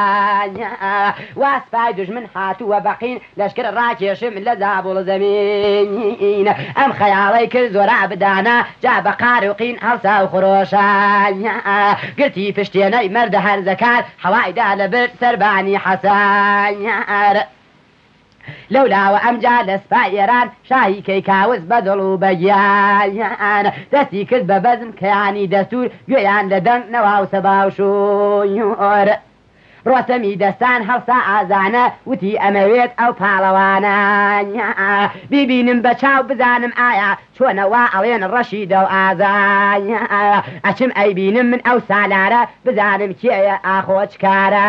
وا سپای دوژمن هاتووە بەقین لەشکر ڕاکێشم لە زابوڵ زەمین ئەم خەیاڵەی کرد زۆراب دانا جا بە قار و قین هەڵسا و خرۆشا گرتی پشتێنەی مەردە هەرزەکار حەوایدا لە برد سەربانی حەسار لەولاوە ئەمجا لە سپای ئێران شاهی کەیکاوس بە دڵ و بە گیان دەستی کرد بە بەزم کەیانی دەستور گوێیان لە دەنگ نەوا و سەبا و شوور ڕۆستەمی دەستان هەڵسا ئازانە وتی ئەمەوێت ئەو پاڵەوانە بیبینم بە چاو بزانم ئایا چۆنە وا ئەڵێن ڕەشیدە و ئازایە ئەچم ئەیبینم من ئەو سالارە بزانم کێیە ئاخۆ چ کارە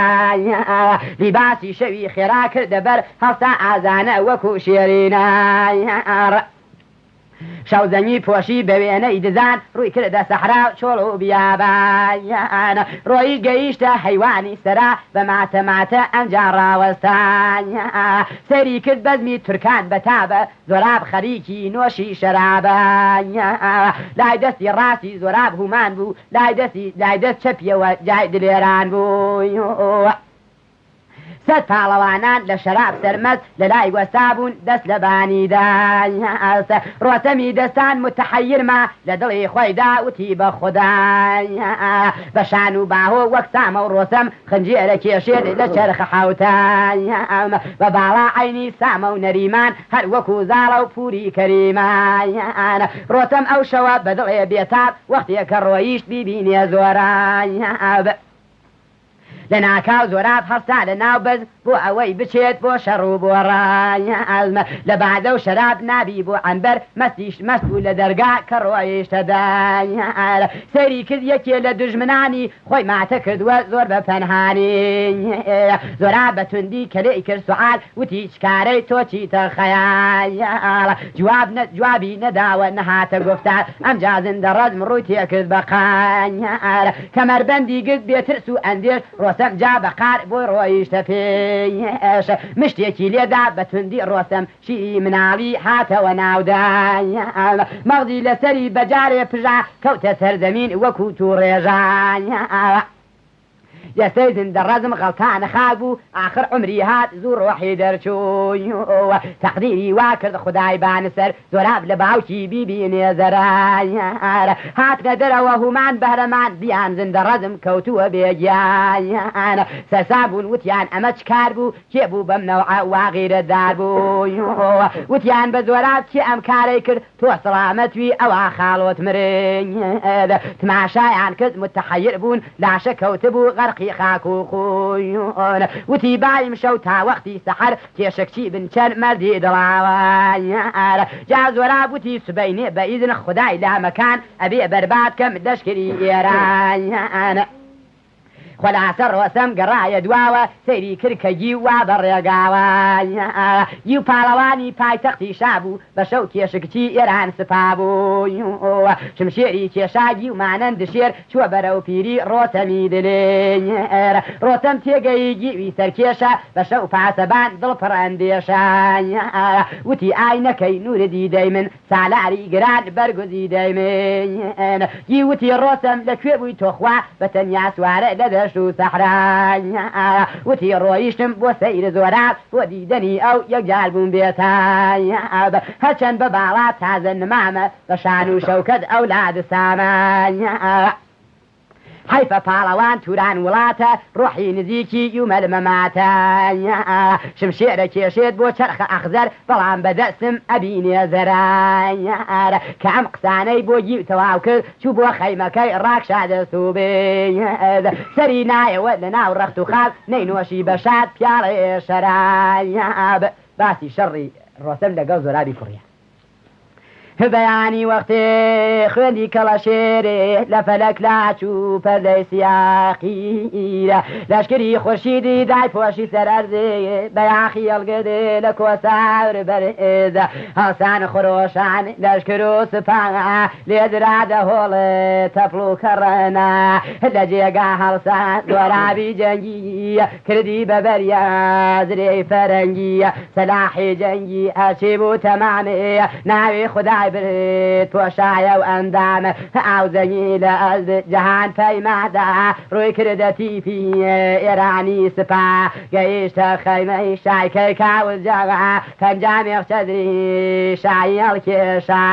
لیباسی شەوی خێرا کردە بەر هەڵسا ئازانە وەکو شێرینە شەوزەنگی پۆشی بە وێنەی دزان ڕووی کردە سەحرا و چۆڵ و بیابان ڕۆیی گەیشتە هەیوانی سەرا بە ماتە ماتە ئەنجا ڕاوەستان سەیری کرد بەزمی تورکان بەتابە زۆراب خەریکی نۆشی شەرابە لای دەستی ڕاستی زۆراب هومان بوو لای دەستی لای دەست چەپیەوە جای دلێران بوو. سەد پاڵەوانان لە شەراب سەرمەست لە لای وەستابوون دەست لە بانیدا ڕۆستەمی دەستان متحەیر ما لە دڵی خۆیدا وتی بە خودا بە شان و باهۆ وەک سامە و ڕۆستەم خنجێرە کێشێت لە چەرخە حەوتان بە باڵا عەینی سامە و نەریمان هەر وەکو زاڵە و پوری کەریمان ڕۆستەم ئەو شەوە بە دڵێ بێتاب وەختێ کە ڕۆیشت بیبینێ زۆراب لە ناکاو زۆراب هەڵسا لە ناو بەز بۆ ئەوەی بچێت بۆ شەڕ و بۆ ڕایەزم لە بادە و شەراب نابی بۆ عەنبەر مەستیش مەست بوو لە دەرگا کە ڕۆیشتە دار سەیری کرد یەکێ لە دوژمنانی خۆی ماتە کردووە زۆر بە پەنهانی زۆراب بە توندی کە لێی کرد سوعال وتی چ کارەی تۆ چیتە خەیاڵ جواب جوابی نەداوە نەهاتە گوفتار ئەمجا زیندە ڕەزم ڕووی تێکرد بە قار کەمەربەندی گرت بێترس و ئەندێش ڕۆستەم جا بە قار بۆی ڕۆیشتە پێش مشتێکی لێدا بە توندی ڕۆستەم شیری مناڵی هاتەوە ناودان مەغزی لەسەری بەجارێ پژا کەوتە سەرزەمین وەکو تووڕێژان. جەستەی زیندە ڕەزم غەڵتانە خاک بوو ئاخر عومری هات زوو ڕۆحی دەرچوو تەقدیری وا کرد خودای بانسەر زۆراب لە باوکی بیبینێ زەرار هاتنە دەرەوە هومان بەهرەمان دیان زیندە ڕەزم کەوتووە بێ گیان سەرسام بوون وتیان ئەمە چ کار بوو کێ بوو بەم نەوعە وا غیرەتدار بوو وتیان بە زۆراب کێ ئەم کارەی کرد تۆ سڵامەت وی ئەوا خاڵۆت مرد تماشایان کرد متحیر بوون لاشە کەوتبوو غەرقی خاک و خوون وتی با ئیمشەو تا وەختی سەحەر کێشکچی بن چەند مەردی دڵاوار جا زۆراب وتی سبەینێ بە ئیزن خودای لامەکان ئەبێ بەرباد کەم لەشکری ئێران. خولاسە ڕۆسەم گەڕایە دواوە سەیری کرد کە گیو وا بە ڕێگاوە گیو پاڵەوانی پایتەختی شا بوو بە شەو کێشکچی ئێران سپا بوو شمشێری کێشا گیو مانەند شێر چووە بەرەو پیری ڕۆسەمی دلێر ڕۆسەم تێگەیی گیوی سەرکێشە بە شەو پاسەبان دڵ پڕ ئەندێشە وتی ئای نەکەی نوور دیدەی من سالاری گران بەرگوزیدەی من گی وتی ڕۆسەم لە کوێ بووی تۆخوا بە تەنیا سوارە لە دەشت و سەحرا وتی ڕۆیشتم بۆ سەیر زۆراب بۆ دیدەنی ئەو یەکجار بووم بێتاب هەرچەند بە باڵا تازە نمامە بە شان و شەوکەت ئەولاد سامە. حەیفە پاڵەوان توران وڵاتە ڕۆحی نزیکی یومەل مەماتە شمشێرە کێشێت بۆ چەرخە ئەخزەر بەڵام بە دەستم ئەبینێ زەرار کە ئەم قسانەی بۆ گیو تەواو کرد چوو بۆ خەیمەکەی ڕاکشا دەست و بێ سەری نایەوە لە ناو ڕەخت و خاک نەینۆشی بە شاد پیاڵێ شەراب باسی شەڕی ڕۆسەم لەگەڵ زۆرابی کوڕیان. بەیانی وەختێ خوێندی کەڵەشێرێ لە فەلەک لاچوو پەردەی سیاقیرە لەشکری خورشیدی دایپۆشی سەر ئەرزێ بەیاخی هەڵگردێ لە کۆسار بەرێزە هەڵسان خرۆشان لەشکر و سپا لێدرا دەهۆڵێ تەپڵ و کەڕەنا لە جێگا هەڵسان زۆرابی جەنگی کردی بە بەریا زرێی فەرەنگی سەلاحی جەنگی هەرچی بوو تەمامێ ناوی خودای برد پۆشایە و ئەندام ئاوزەنگی لە ئەرز جەهان پەیمادا ڕووی کردە تیپی ئێرانی سپا گەیشتە خەیمەی شای کەی کاوس جەغا پەنجا مێخ چەدری شایی هەڵکێشا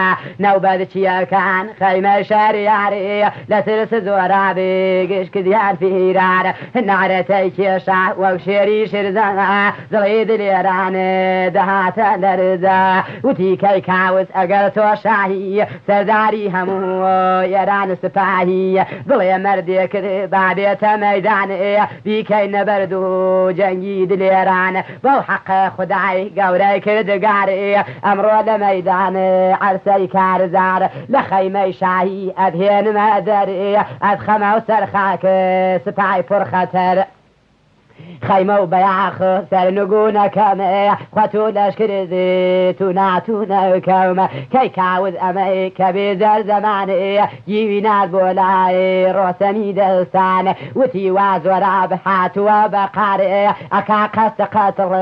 نەوبەت چیەکان خەیمەی شەریاری لە ترس زۆرابی گشت کردیان فیرار نەعرەتەی کێشا وەک شێری شرزە دڵی دلێران دەهاتە لەرزە وتی کەی کاوس ئەگەر تۆ شاهی سەرداری هەموو ئێران سپاهی بڵێ مەردێکت با بێتە مەیدان بیکەی نەبەرد و جەنگی دلێران بەو حەقە خودای گەورەی کردگار ئەمڕۆ لە مەیدان عەرسەی کارزار لە خەیمەی شاهی ئەتهێنمە دەر ئەتخەمەو سەر خاک سپای پڕ خەتەر خەیمە و بەیاخ سەرنگونەکەم خۆت و لەشکر زیت و ناتوونەکەم کەی کاوز ئەمەی کە بێزەر زەمانێ گیوی نارد بۆ لای ڕۆسەمی دەستان وتی وا زۆراب هاتووە بە قارێ ئەکا قەست قەتڵ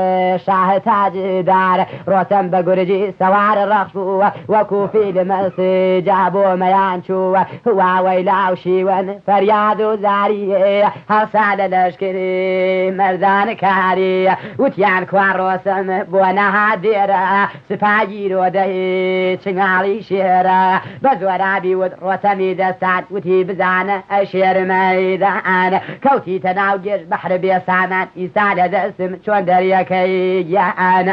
شاه تاجدار ڕۆسەم بە گورجی سەوار ڕەخش بوو وەکو فیل مەست جا بۆ مەیان چوو واوەیلا و شیوەن فەریاد و زاری هەڵسا لە لەشکری مەردان کاری وتیان کوا ڕۆسەم بۆ نەهات دێرە سپا گیرۆدەی چنگاڵی شێرە بە زۆرابی وت ڕۆسەمی دەستان وتی بزانە ئەی شێر مەیدان کەوتیتە ناو گێژ بەحر بێ سامان ئیستا لە دەستم چۆن دەریەکەی گیان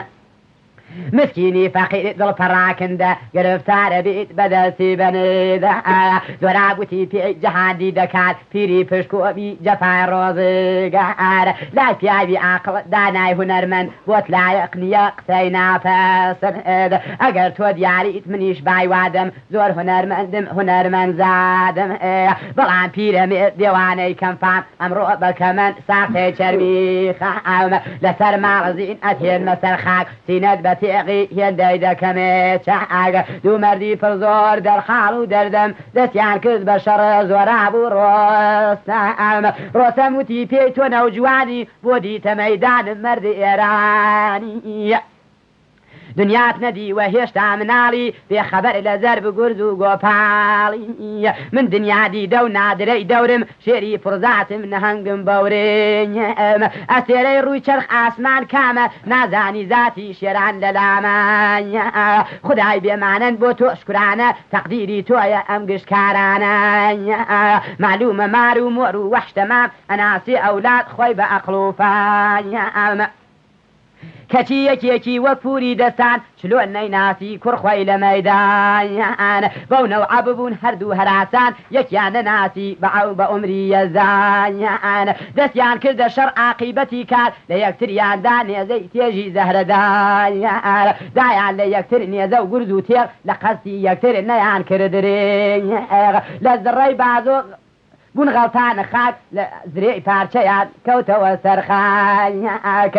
مسکینی فەقیر دڵ پەڕاکندە گرفتارە بیت بە دەستی بەنیدە زۆراب وتی پێی جەهان دیدەکات پیری پشتکۆبی جەفای ڕۆزگار لای پیاوی عاقڵ دانای هونەرمەند بۆت لایەق نییە قسەی ناپەسند ئەگەر تۆ دیاریت منیش بای وادەم زۆر هونەرمەندم هونەرمەند زادم بەڵام پیرەمێرد دێوانەی کەم فام ئەمڕۆ بە کەمەند ساختەی چەرمی خام لەسەر ماڵ زین ئەتهێنمە سەر خاک سینەت بە تێغی هێندەی دەکەمێ چاک دوو مەردی پڕ زۆر دەرحاڵ و دەردەم دەستیان کرد بە شەڕ زۆراب و ڕۆستەم ڕۆستەم وتی پێی تۆ نەوجوانی بۆ دیتە مەیدان مەردی ئێرانی. دنیات نەدیوە هێشتا مناڵی بێ خەبەر لە زەرب گورز و گۆپاڵی من دنیا دیدە و نادرەی دەورم شێری پڕزاتم نەهەنگم بەورم ئەستێرەی ڕووی چەرخ ئاسمان کامە نازانی زاتی شێران لە لامە خودای بێمانەند بۆ تۆ شکرانە تەقدیری تۆیە ئەم گشت کارانە مەعلومە مار و مۆر و وەحش تەمام ئەناسی ئەولاد خۆی بە ئەقڵ و فام. کەچی یەکێکی وەک پوری دەستان چلۆن نەیناسی کوڕ خۆی لە مەیدان بەو نەوعە ببوون هەردوو هەراسان یەکیان نەناسی بە عەو بە ئومری یەزدان دەستیان کردە شەڕ عاقیبەتی کار لە یەکتریان دا نێزەی تێژی زەهرەدار دایان لە یەکتر نێزە و گورز و تێغ لە قەستی یەکتر نەیان کرد درێغ لە زڕەی بازۆ بوون غەڵتانە خاک لە زرێی پارچەیان کەوتەوە سەر خاک.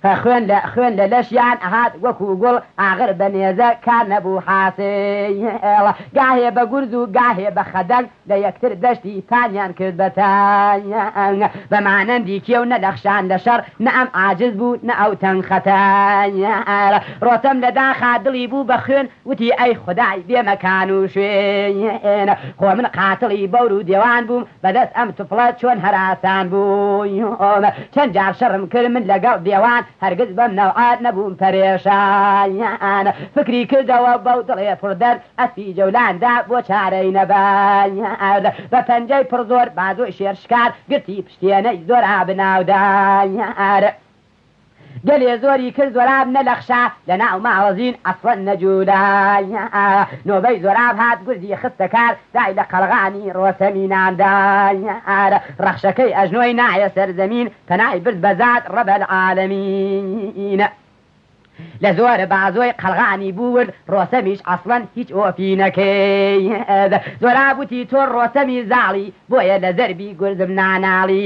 خوێن لە خوێن لە لەشیان ئەهات وەکوو گوڵ ئاغر بە نێزە کار نەبوو حاسڵ گاهێ بە گورز و گاهێ بە خەدەنگ لە یەکتر دەشتی پانیان کرد بە تەنگ بە مانەندی کێو نەلەخشان لە شەڕ نە ئەم عاجز بوو نە ئەو تەنگ خەتەر ڕۆسەم لە داخا دڵی بوو بە خوێن وتی ئەی خودای بێ مەکان و شوێن خۆ من قاتڵی بەور و دێوان بووم بە دەست ئەم تفڵە چۆن هەراسان بووم چەند جار شەڕم کرد من لەگەڵ دێوان هەرگز بەم نەوعە نەبووم پەرێشان فکری کردەوە بەو دڵێ پڕ دەرد ئەسپی جەولان دا بۆ چارەی نەبەرد بە پەنجەی پڕ زۆر بازووی شێر شکار گرتی پشتێنەی زۆراب ناودار. گەلێ زۆری کرد زۆراب نەلەخشا لە ناو ماڵەزین ئەسڵەن نەجولا نۆبەی زۆراب هات گورزی خستە کار دای لە قەڵغانی ڕۆسەمی نامدار ڕەخشەکەی ئەژنۆی نایە سەر زەمین پەنای برد بە زات ڕەب العالمین. لە زۆر بازۆی قەڵغانی بوورد ڕۆسەمیش ئەسڵەن هیچ ئۆفی نەکەید زۆراب وتی تۆ ڕۆسەمی زاڵی بۆیە لە زەربی گورزم ناناڵی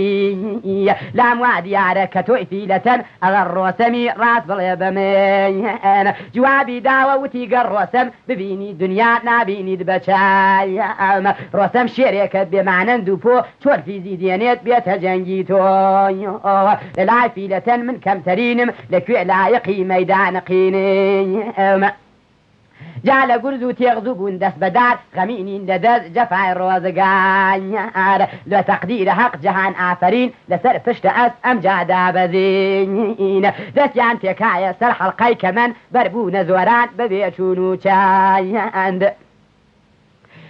لام وا دیارە کە تۆی فیلەتەن ئەگەر ڕۆسەمی ڕاست بڵێ بە من جوابی داوە وتی گەر ڕۆسەم ببینی دنیا نابینیت بە چاوم ڕۆسەم شێرێکە بێ مانەند و پۆ چۆن فیزی دێنێت بێتە جەنگی تۆ لە لای فیلەتەن من کەمتەرینم لە کوێ لایقی مەیدان قینم جا لە گورز و تێغ زوو بوون دەست بە دار غەمینین لە دەست جەفای ڕۆزگار لە تەقدیر هەق جەهان ئافەرین لەسەر پشتە ئەسپ ئەمجا دابەزین دەستیان تێکایە سەر حەڵقەی کەمەن بەربوونە زۆران بە بێچوون و چەند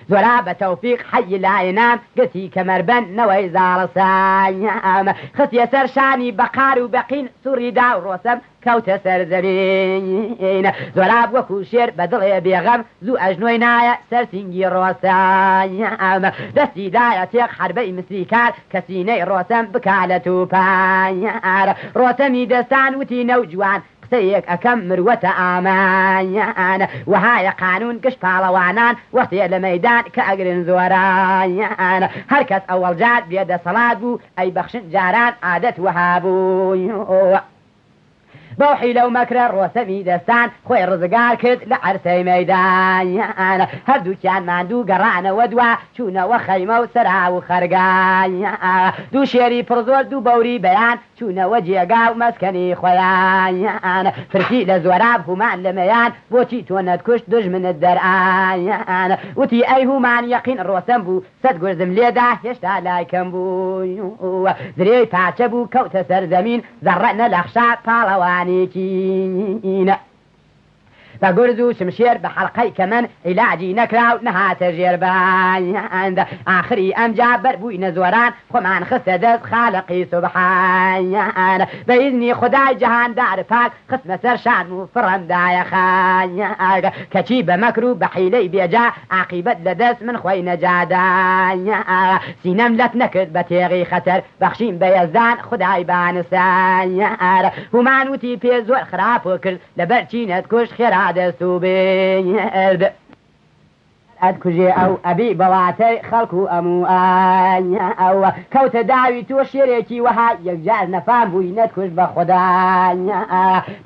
زۆرا بە تەوفیق حەی لاینام گرتی کەمەربەند نەوەی زاڵە سام خستیە سەر شانی بە قار و بە قین سوڕی دا و ڕۆسەم کەوتە سەر زەمین زۆراب وەکوو شێر بە دڵێ بێ غەم زوو ئەژنۆی نایە سەر سینگی ڕۆسەم دەستی دایە تێق حەربەی مسری کار کە سینەی ڕۆسەم بکا لە تووپار ڕۆسەمی دەستان وتی نەوجوان قسەیەک ئەکەم مروەتە ئامان وەهایە قانوون گشت پاڵەوانان وەختێ لە مەیدان کە ئەگرن زۆران هەر کەس ئەوەڵ جار بێ دەسەڵات بوو ئەیبەخشن جاران عادەت وەها بوو بەو حیلە و مەکرە ڕۆسەمی دەستان خۆی ڕزگار کرد لە عەرسەی مەیدان هەردووکیان ماندوو گەڕانەوە دوا چوونەوە خەیمە و سەرا و خەرگا دوو شێری پڕ زۆر دوو بەوری بەیان چوونەوە جێگا و مەسکەنی خۆیان پرسی لە زۆراب هومان لە مەیان بۆچی تۆ نەتکوشت دوژمنت دەرئان وتی ئەی هومان یەقین ڕۆسەم بوو سەت گورزم لێدا هێشتا لای کەم بوو زرێی پارچە بوو کەوتە سەر زەمین زەڕە نەلەخشا پاڵەوانێکین. بە گورز و شمشێر بە حەڵقەی کەمەن عیلاجی نەکرا و نەهاتە ژێر بەند ئاخری ئەمجا بەر بووینە زۆران خۆمان خستە دەست خالقی سوبحان بە ئیزنی خودای جەهاندار پاک خستمە سەر شانم و فڕەم دایە خاک کەچی بە مەکر و بە حیلەی بێجا عاقیبەت لە دەست من خۆی نەجادا سینەم لەت نەکرد بە تێغی خەتەر بەخشیم بە یەزدان خودای بانسەر هومان وتی پێ زۆر خراپ کرد لەبەر چی نەتکوشت خێرا دەست و برد ئەتکوژێ ئەو ئەبی بەواتەی خەڵک و ئەم و ئەو کەوتە داوی تۆ شێرێکی وەها یەکجار نەفام بووی نەتکوشت بە خودا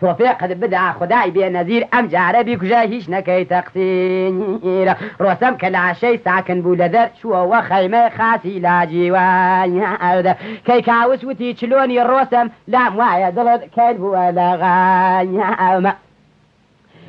تۆفیقت بدا خودای بێ نەزیر ئەم جارە بیکوژە هیچ نەکەی تەقسیر ڕۆسەم کە لاشەی ساکن بوو لە دەر چووەوە خەیمەی خاسی لاجیوەرد کەیکاوس وتی چلۆنی ڕۆسەم لام وایە دڵت کەل بووە لە غەم.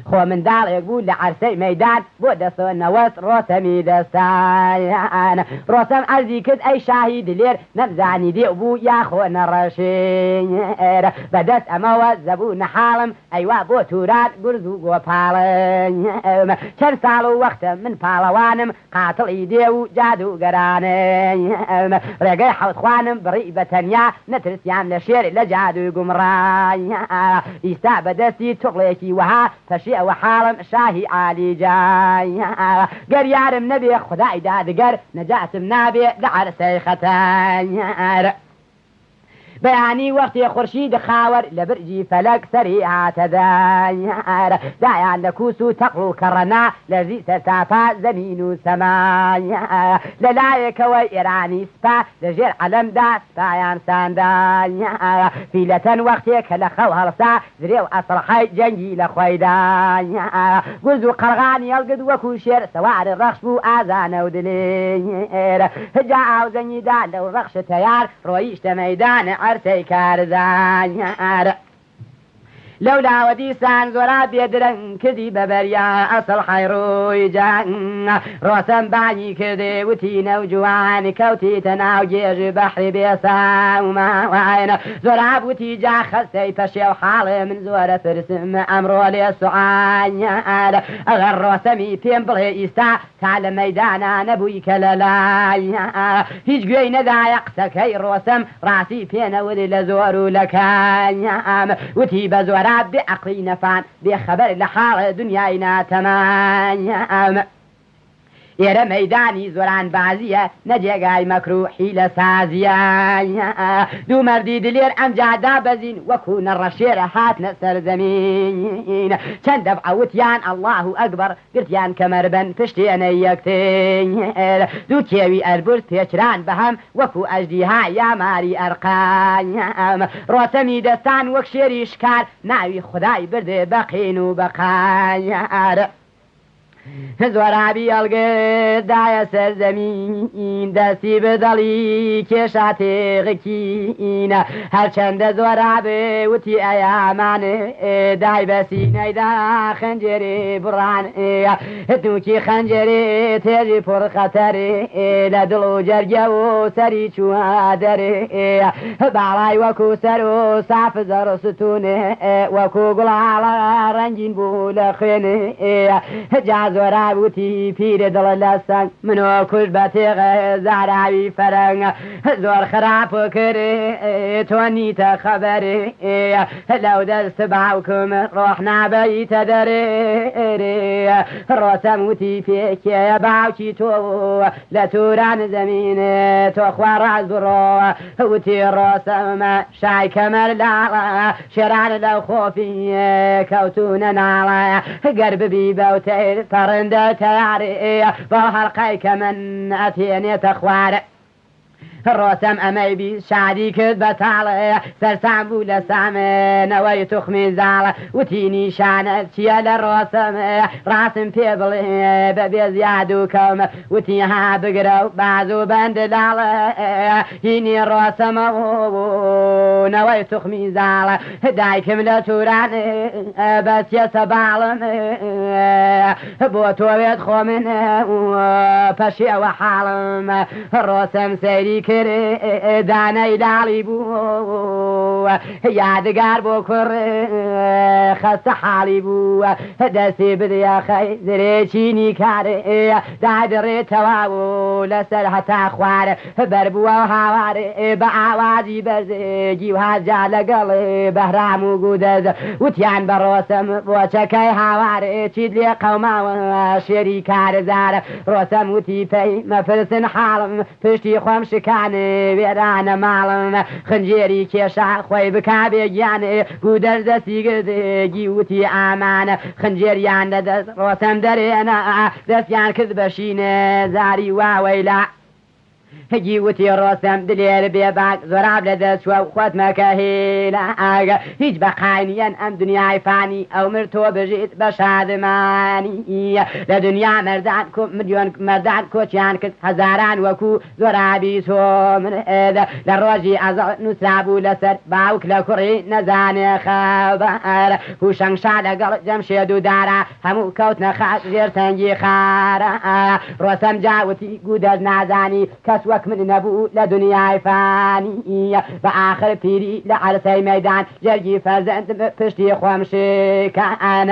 خۆ منداڵێک بوو لە عەرسەی مەیدان بۆ دەسۆ نەوەست ڕۆسەمی دەستان. ڕۆسەم عەرزی کرد ئەی شاهی دلێر نەمزانی دێو بوو یاخۆ نەڕەشێر. بە دەست ئەمەوە زەبوونە حاڵم ئەیوا بۆ توران گورز و گۆپاڵم. چەند ساڵ و وەختە من پاڵەوانم قاتڵی دێو و جادووگەرانم. ڕێگەی حەوت خوانم بڕی بە تەنیا نەترسیام لە شێر لە جادووی گومڕا. ئیستا بە دەستی توغڵێکی وەها پەشێوە حاڵم شاهی عالی جا. گەر یارم نەبێ خودای دادگەر نەجاتم نابێ لە عەرسەی خەتەر. بەیانی وەختێ خورشید خاوەر لە برجی فەلەک سەری هاتە دەر. دایان لە کوس و تەقڵ و کەڕەنا لەرزی سەرتاپا زەمین و سەما. لە لایەکەوە ئێرانی سپا لە ژێر عەلەمدا سپایان ساندا. فیلەتەن وەختێ کە لە خەو هەڵسا زرێ و ئەسڵحەی جەنگی لە خۆیدا. گورز و قەڵغانی هەڵگرت وەکوو شێر سوار ڕەخش بوو ئازانە و دلێر. جا ئاوزەنگی دا لەو ڕەخش تەیار ڕۆیشتە مەیدان عەرسەی کارزار. لەولاوە دیسان زۆرا بێدرەنگ کردی بە بەریا ئەسڵحەی ڕووی جەنگ. ڕۆسەم بانگی کردی وتی نەوجوان کەوتیتە ناو گێژ بەحری بێسامان. زۆراب وتی جا خەستەی پەشێو حاڵێ من زۆرە پرسم ئەمڕۆ لێ سوعال. ئەگەر ڕۆسەمی پێم بڵێ ئیستا تا لە مەیدانا نەبووی کە لە لای. هیچ گوێی نەدایە قسەکەی ڕۆسەم ڕاستی پێ نەوت لە زۆر و لە کەم. وتی بە زۆراب بێ ئەقڵی نەفام بێ خەبەر لە حاڵ دنیای ناتەمام. ئێرە مەیدانی زۆرانبازییە نە جێگای مەکر و حیلە سازییە. دوو مەردی دلێر ئەمجا دابەزین وەکوو نەڕەشێرە هاتنە سەر زەمین. چەند دەفعە وتیان ئەڵڵاهو ئەکبەر گرتیان کەمەربەند پشتێنەی یەکتر. دوو کێوی ئەلبورز پێچران بە هەم وەکوو ئەژدیها یا ماری ئەرقەم. ڕۆسەمی دەستان وەک شێری شکار ناوی خودای برد بە قین و بە قار. زۆرابی هەڵگرت دایە سەر زەمین دەستی بدەڵی کێشا تێغکین. هەرچەندە زۆراب وتی ئەیامان دای بە سینەیدا خەنجەرێ بڕان. نوکی خەنجەرێ تێژی پڕ خەتەرێ لە دڵ و جەرگە و سەری چووە دەرێ. باڵای وەکو سەر و ساف زەڕ ستوونێ وەکو گوڵاڵە ڕەنگین بوو لە خوێنێ. جا زۆراب وتی پیرە دڵ لە سەنگ منۆ کوشت بە تێغ زاراوی فەرەنگ. زۆر خراپ کرێ تۆ نیتە خەبەرێ لەو دەست باوکم ڕۆح نابەیتە دەرێ. ڕۆسەم وتی پێکێیە باوکی تۆ لە توران زەمین تۆ خوا ڕاست بڕۆ. وتی ڕۆسەم شای کەمەر لاڵە شێران لەو خۆفی کەوتوونە ناڵە. گەر ببی بەو تەیر پەڕندە تەیارێ بەو هەڵقەی کە من ئەتهێنێتە خوار. ڕۆسەم ئەمەی بیست شادی کرد بە تاڵ، سەرسام بوو لە سام نەوەی توخمی زاڵ. وتی نیشانەت چییە لە ڕۆسەم ڕاستم پێ بڵێ بە بێ زیاد و کەم. وتی ها بگرە و بازوو بەند لاڵ، هینی ڕۆسەمە و نەوەی توخمی زاڵ. دایکم لە توران بەستیەسە باڵم، بۆ تۆوێت خۆ من پەشێوە حاڵم. ڕۆسەم سەیری کرد دانەی لاڵی بوو، یادگار بۆ کوڕ خەستە حاڵی بوو. دەستی بدە خەی زرێ چینی کار، دایدڕێ تەواو لەسەر هەتا خوار. بەربووە هاوار بە ئاوازی بەرز، گیوهات جا لەگەڵ بەهرام و گودەرز. وتیان بە ڕۆسەم بۆ چەکەی هاوار، چیت لێ قەوماوە شێری کارزار. ڕۆسەم وتی پەی مەپرسن حاڵم، پشتی خۆم شکان وێرانە ماڵم. خنجێری کێشا خۆی بکا بێ گیان، گودەرز دەستی گرت گی وتی ئامان. خنجێریان لە دەست ڕۆسەم دەرێنا، دەستیان کرد بە شین زاری واوەیلا. هەگی وتی ڕۆستەم دلێر بێ باک زۆراب لە دەست چوە و خۆت مەکە هیلاک هیچ بەقای نیەن ئەم دنیای فانی ئەومر تۆ بژیت بە شادمانی لە دنیا مەردان ملیۆن مەردان کۆچیان کرد هەزاران وەکو زۆرابی تۆ مرد لە ڕۆژی ئەزەڵ نوسرابوو لەسەر باوک لە کوڕی نەزانێ خەبەر هوشەنگ شا لەگەڵ جەمشێد و دارا هەموو کەوتنە خاک ژێر سەنگی خارا ڕۆسەم جا وتی گوو دەست نازانی کەس وەک من نەبوو لە دنیای فانی بە ئاخر پیری لە عەرسەی مەیدان جەرگی فەرزەندم پشتی خۆم شکان.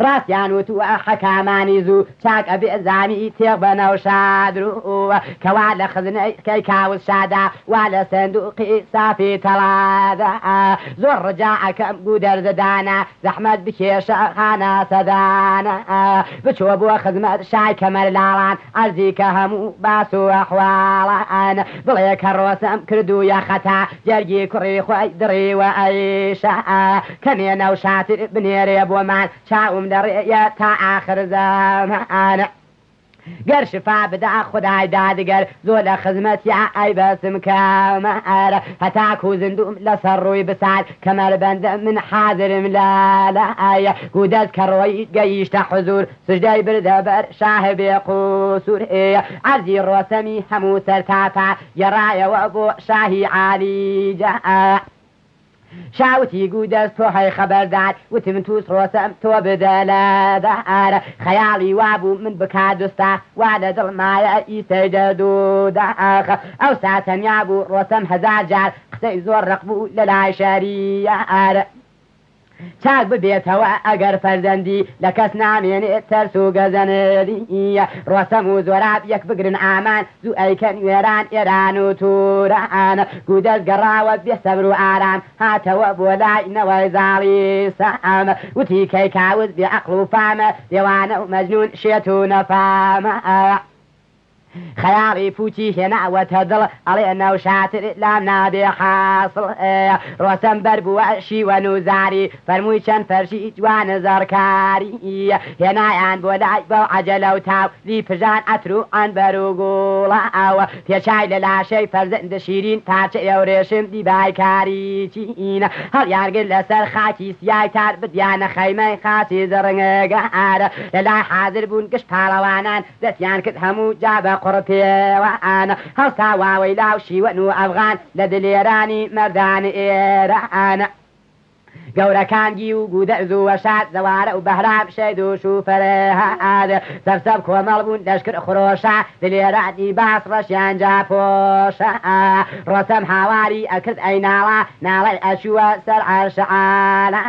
ڕاستیان وتووە حەکامانی زوو چاک ئەبێ زامی تێغ بە نەوشادروو کەوا لە خزنەی کەی کاوس شادا وا لە سندوقی سافی تەڵادا زۆر ڕجا ئەکەم گوو دەرزە دانا زەحمەت بکێشە خانا سەدانا بچۆ بۆ خزمەت شای کەمەر لاڵان عەرزی کە هەموو باس و ئەحواڵان بڵێ کە ڕۆسەم کردوویە خەتا جەرگی کوڕی خۆی دڕیوە ئەیشا کەمێ نەوشاتر بنێرێ بۆمان چاوم لە ڕێیە تا ئاخر زەمان گەر شفا بدا خودای دادگەر زۆر لە خزمەتیا ئەیبەستم کەمەر هەتاکو زیندووم لەسەر ڕووی بسات کەمەربەندم من حازرم لە لای گوو دەست کە ڕۆیشت گەیشتە حزوور سوجدەی بردە بەر شاه بێ قوسوور عەرزی ڕۆسەمی هەموو سەرتاپا گێڕایەوە بۆ شاهی عالی جا. شا وتی گوو دەست تۆ هەی خەبەردار وتم توس ڕۆسەم تۆ بدە لە دار خەیاڵی وابوو من بکا دوستا وا لە دڵ مایە ئیسەی دەرد و داخ ئەوسا تەنیا بوو ڕۆسەم هەزار جار قسەی زۆر ڕەق بوو لە لای شەریار. چاک ببێتەوە ئەگەر فەرزەندی لە کەس نامێنێ ترس و گەزەندی ڕۆسەم و زۆراب یەک بگرن ئامان زوو ئەیکەن وێران ئێران و توران گوو دەست گەڕاوە بێ سەبر و ئارام هاتەوە بۆ لای نەوەی زاڵی سام وتی کەی کاوس بێ عەقڵ و فامە دێوانە و مەجنوون شێت و نەفامە. خەیاڵی پووچی هێناوەتە دڵ ئەڵێ نەوشاتر لام نابێ حاسڵ ڕۆسەم بەر بووە شیوەن و زاری فەرمووی چەند فەرشی جوان زەڕکاری هێنایان بۆ لای بەو عەجەلە و تاو لی پژان عەتر و عەنبەر و گوڵاو پێچای لە لاشەی فەرزەند شیرین پارچە ئێورێشم دیبای کاری چین هەڵیانگرت لەسەر خاکی سیای تار بردیانە خەیمەی خاسی زڕنگار لە لای حازر بوون گشت پاڵەوانان دەستیان کرد هەموو جا بە قوڕ پێوان هەڵسا واوەیلا و شیوەن و ئەفغان لە دلێرانی مەردان ئێران گەورەکان گیو و گودەرز و وەشاد زەوارە و بەهرام شەید و شوفەرهاد سەف سەف کۆمەڵ بوون لەشکر خرۆشا دلێرانی باس ڕەشیان جا پۆشا ڕۆسەم هاواری ئەکرد ئەی ناڵە ناڵەی ئەچووە سەر عەرش عالا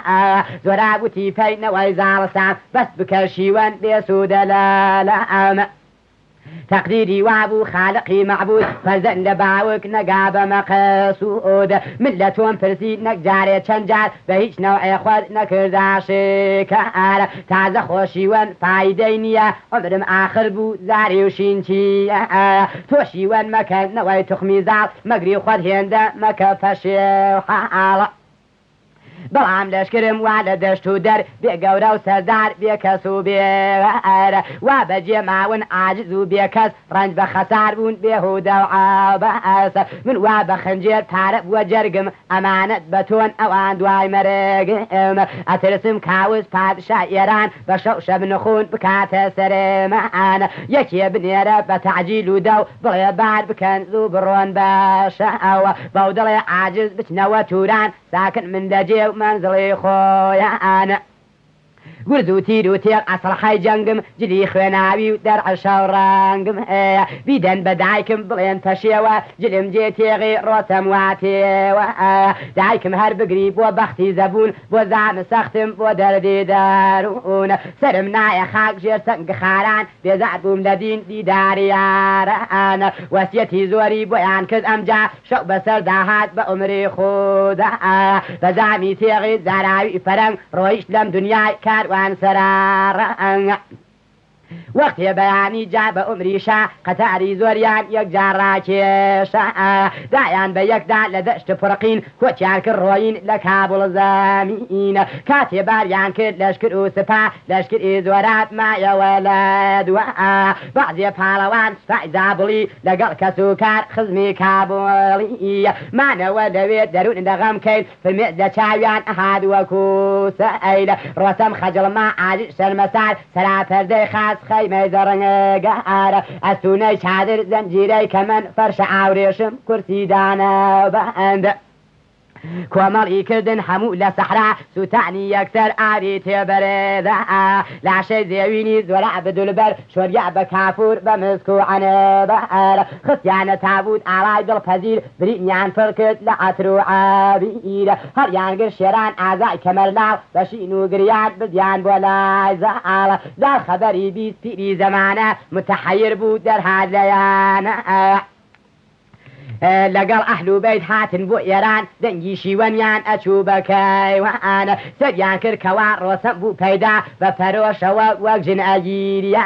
زۆراب وتی پەی نەوەی زاڵستان بەس بکە شیوەن بێ سوودە لە لام. تەقدیری وابوو خالقی مەعبود فەرزەند لە باوک نەگا بە مەقسود من لە تۆم پرسی نەک جارێ چەند جار بە هیچ نەوعێ خۆت نەکردا شکار تازە خۆشیوەن فایدەی نییە عومرم ئاخر بوو زاری و شین چییە تۆ شیوەن مەکە نەوەی توخمی زاڵ مەگری خۆت هێندە مەکە پەشێو حاڵ. بەڵام لەشکرم وا لە دەشت و دەر، بێ گەورە و سەردار، بێ کەس و بێ ئەر. وا بە جێ ماون عاجز و بێ کەس، ڕەنج بە خەسار بوون بێهوودە و عەبەس. من وا بە خنجێر پارە بووە جەرگم، ئەمانەت بە تۆن ئەوان دوای مەرگم. ئەترسم کاوس پادشای ئێران، بە شەو شەبنخوون بکاتە سەرمان. یەکێ بنێرە بە تەعجیل و دەو، بڵێ بار بکەن زوو بڕۆن بە شەو. بەو دڵێ عاجز بچنەوە توران، ساکن من لە جێ و مەنزڵی خۆیان. گورز و تیر و تێغ ئەسڵحەی جەنگم، جلی خوێناوی و دەرع شەو ڕەنگم. بیدەن بە دایکم بڵێن پەشێوە، جلم جێ تێغی ڕۆسەم وا تێوە. دایکم هەر بگری بۆ بەختی زەبوون، بۆ زام سەختم بۆ دەردی دەروون. سەرم نایە خاک ژێر سەنگ خاران، بێزار بووم لە دین دیداری یاران. وەسیەتی زۆری بۆیان کرد ئەمجا، شەو بەسەر داهات بە عومری خودا. بە زامی تێغی زاراوی فەرەنگ، ڕۆیشت لەم دونیای کاروان سەرا ڕەنگ. وەختێ بەیانی جا بە عومری شا قەتاری زۆریان یەکجار ڕاکێشا دایان بە یەکدا لە دەشت پڕقین کۆچیان کرد ڕۆیین لە کابوڵ زەمین کاتێ باریان کرد لەشکر و سپا لەشکری زۆراب مایەوە لە دوا بەعزێ پاڵەوان سوپای زابڵی لەگەڵ کەس و کار خزمی کابوڵی مانەوە لەوێ دەروون لە غەم کەیل فرمێس لە چاویان ئەهات وەکو سەیل ڕۆسەم خەجڵ ما عاجز شەرمەسار سەراپەردەی خاس خەیمەی زەڕنگار ئەستوونەی چادر زەنجیرەی کەمەن فەرشە ئاورێشم کورسی دانە بەند کۆمەڵی کردن هەموو لە سەحرا سووتانی یەکسەر ئاوی تێبەرێدا لاشەی زێوینی زۆرا بدولبەر شۆریا بە کافور بە مسک و عەنبەر خستیانە تابووت ئاڵای دڵپەزیر برینیان پڕ کرد لە عەتر و عەبیر هەڵیان گرت شێران ئازای کەمەر لاڵ بە شین و گریان بردیان بۆ لای زاڵ زاڵ خەبەری 20 پیری زەمانە متحەیر بوو دەرهات لەیانە. لەگەڵ ئەهل و بەیت هاتن بۆ ئێران دەنگی شیوەنیان ئەچوو بە کەیوان سەریان کرد کەوا ڕۆسەم بوو پەیدا بە پەرۆشەوە وەک ژن ئەگیریا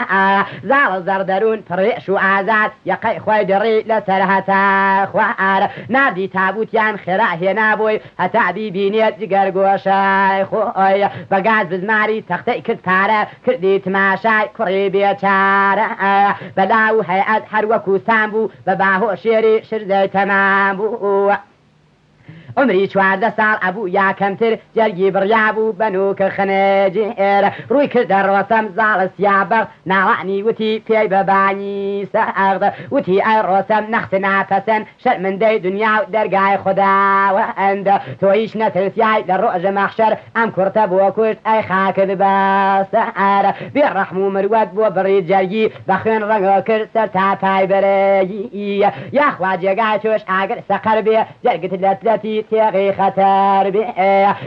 زاڵ زەڕدەروون پڕێش و ئازار یەقەی خۆی دڕی لەسەر هەتا خوار ناردی تابووتیان خێرا هێنابووی هەتا بیبینێت جگەر گۆشەی خۆی بە گاز بزماری تەختەی کرد پارە کردی تماشای کوڕی بێچارە بەلا و هەیئەت هەر وەکوو سام بوو بە باهۆ شێری شرزەی تەمام بوو. عومری 14 ساڵ ئەبوو یا کەمتر جەرگی بڕیابوو بە نووکە خنجێر ڕووی کردە ڕۆسەم زاڵ سیابەخت ناڵانی وتی پێی بە بانی سەخت وتی ئەی ڕۆسەم نەخت ناپەسەند شەرمندەی دنیا و دەرگای خوداوەند تۆیش نەترسیای لە ڕۆژە مەحشەر ئەم کوڕتە بۆ کوشت ئەی خاکت بەسەر بێ ڕەحم و مروەت بۆ بڕی جەرگی بە خوێن ڕەنگە کرد سەر تا پای بەرگی یاخوا جێگای تۆش ئاگر سەقەر بێ جەرگت لەت لەتی تێغی خەتەر بێ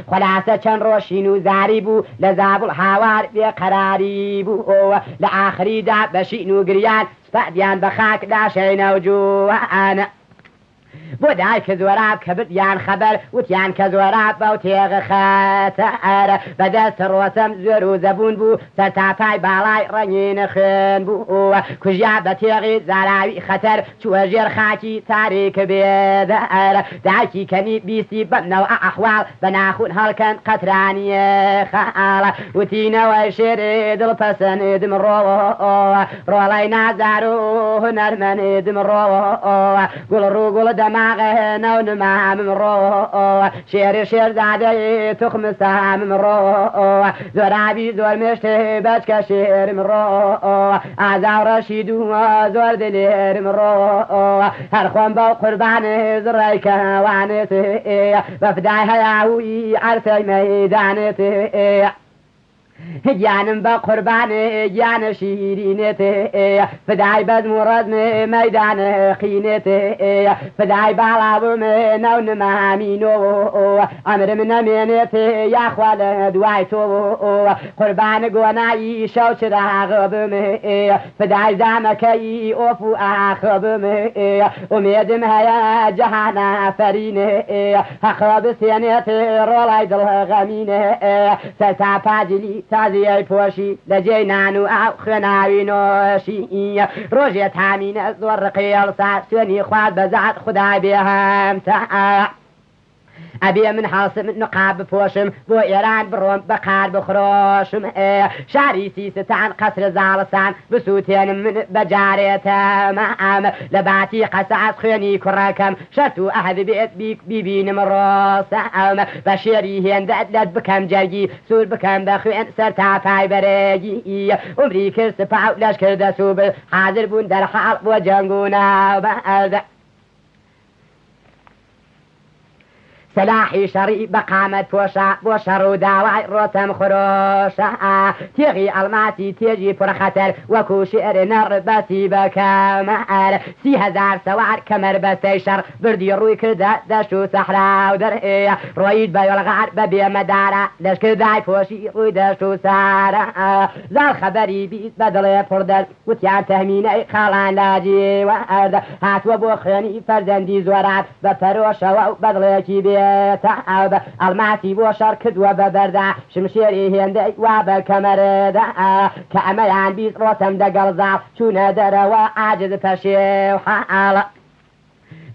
خولاسە چەند ڕۆژ شین و زاری بوو لە زابڵ هاوار بێ قەراری بوو لە ئاخریدا بە شین و گریان سپاردیان بە خاک لاشەی نەوجوان بۆ دایکە زۆراب کە بردیان خەبەر وتیان کە زۆراب بەو تێغە خەتەر بەدەست ڕۆسەم زۆر و زەبوون بوو سەر تاپای باڵای ڕەنگین خوێن بوو کوژیا بە تێغی زاراوی خەتەر چووە ژێر خاکی تاریک بێدەر دایکی کەنی بیستی بەمنەوە ئەحواڵ بە ناخون هەڵکەن قەترانیە خاڵ وتینەوەی شێرێ دڵ پەسەندم ڕۆ ڕۆڵەی نازار و هونەرمەندم ڕۆ گوڵ ڕوو گوڵ دەماغە نەو نمامم ڕۆ شێر شێرزادەی توخم سامم ڕۆ زۆرابی زۆر مشتێ بەچکە شێرم ڕۆ ئازا و ڕەشید و زۆر دلێرم ڕۆ هەر خۆم بەو قوربان زڕای کەوانێت بە فدای هەیاوی عەرسەی مەیدانێت گیانم بە قوربان گیانە شیرینێت فدای بەزم و ڕەزم مەیدان قینێت فدای باڵاوم نەو نمامینۆ ئەمرم نەمێنێت یاخوا لە دوای تۆ قوربان گۆنایی شەو چراغ بم فدای زامەکەی ئۆف و ئاخ بم ئومێدم هەیە جەهانە فەرینێ هەقە بسێنێت ڕۆڵای دڵ غەمینێ سەر تا پاجلی تازیەی پۆشی لە جێی نان و ئاو خوێناوی نۆشی ڕۆژێ تامینە زۆر ڕقی هەڵسا سوێنی خوارد بەزات خودای بێهەمتا ئەبێ من هەڵسم نقاب بپۆشم بۆ ئێران بڕۆم بە قار بخرۆشم شاری سیستان قەسر زاڵستان بسووتێنم من بەجارێتەمام لە باتی قەساس خوێنی کوڕەکەم شەرت و ئەهد بێت بیبینم ڕۆسەم بە شێری هێندەت لەت بکەم جەرگی سوور بکەم بە خوێن سەر تا پای بەرێگی عومری کرد سپا و لەشکر دەسوو بر حاضر بوون دەرحاڵ بۆ جەنگ و ناوبەرد سەلاحی شەڕی بە قامەت پۆشە بۆ شەڕ و داوای ڕۆتەم خرۆشە تێغی ئەڵماسی تێژی پڕخەتەر وەکو شێر نەڕ بەسی بە کەمەر 30,000 سەوار کەمەر بەستەی شەڕ بردی ڕووی کردە دەشت و سەحرا و دەر ڕۆیشت بە یۆڵغار بە بێمەدارە لەشکر دای پۆشی ڕووی دەشت و سارە زاڵ خەبەری 20 بە دڵێ پڕ دەرد وتیان تەهمینەی خاڵان لاجی وەرد هاتووە بۆ خوێنی فەرزەندی زۆراب بە پەرۆشەوە و بەدڵێکی بێ. بێتاب ئەڵماسی بۆ شەڕ کردووە بە بەردا شمشێری هێندەی وا بە کەمەردا کە ئەمەیان 20 ڕۆتەم دەگەڵ زاڵ چوونە دەرەوە عاجز پەشێو حاڵ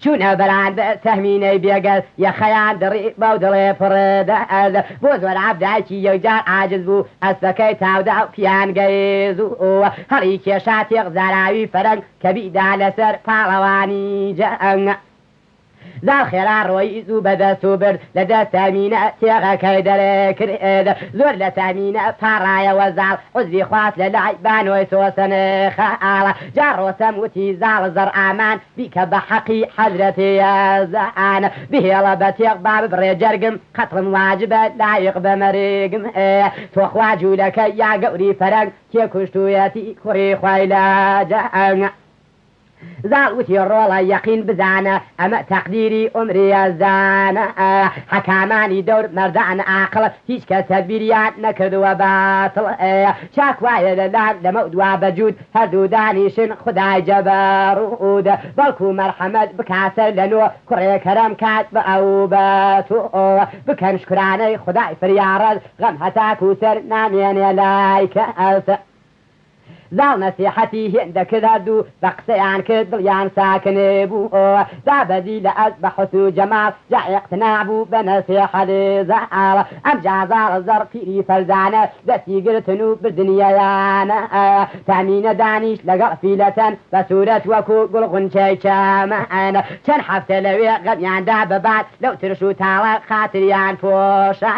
چوونە بەران تەهمینەی بێگەر یەخەیان دڕی بەو دڵێ پڕدەرد بۆ زۆر عەبدایکی یەکجار عاجز بوو ئەسپەکەی تاودا و پیان گەیز و هەڵی کێشا تێق زاراوی فەرەنگ کە بیدا لەسەر پاڵەوانی جەنگ. زاڵ خێرا ڕۆیی زوو بەدەست و برد لە دەست تەمینە تێغەکەی دەرێکرد زۆر لە تەمینە پاڕایەوە زاڵ عوزری خواست لە لای بانۆی سۆسەن خاڵ جا ڕۆسەم وتی زاڵ زەڕ ئامان بیکە بە حەقی حەزرەتی یەزدان بهێڵە بە تێغ با ببڕێ جەرگم قەتڵم واجبە لایق بە مەرگم تۆخوا جوولەکە یا گەوری فەرەنگ کێ کوشتوویەتی کوڕی خوای لە جەنگ. زاڵ وتی ڕۆڵە یەقین بزانە ئەمە تەقدیری ئومری یەزدانە حەکامانی دەور مەردان ئاقڵ هیچ کەس تەدبیریان نەکردووە باتڵ چاک وایە لە لام لەمەو دوا بە جووت هەردوو دانیشن خودای جەبەڕوود بەڵکو مەرحەمەت بکا سەر لە نۆ کوڕێ کەرەم کات بە ئەو بە تۆ بکەن شکرانەی خودای فریاڕەس غەم هەتاکو سەر نامێنێ لای کەس. زاڵ نەسیحەتی هێندە کرد هەردوو بە قسەیان کرد دڵیان ساکن بوو دابەزی لە ئەسپ بە حوسن و جەماڵ جا ئیقتناع بوو بە نەسیحەت زاڵ ئەمجا زاڵ زەڕ پیری فەرزانە دەستی گرتن و بردنیەیانە تامینە دانیشت لەگەڵ فیلەتەن بە سورەت وەکو گوڵ غونچەی چەمەن چەند هەفتە لەوێ غەمیان دا بە باد لەو ترش و تاڵە خاتریان پۆشا.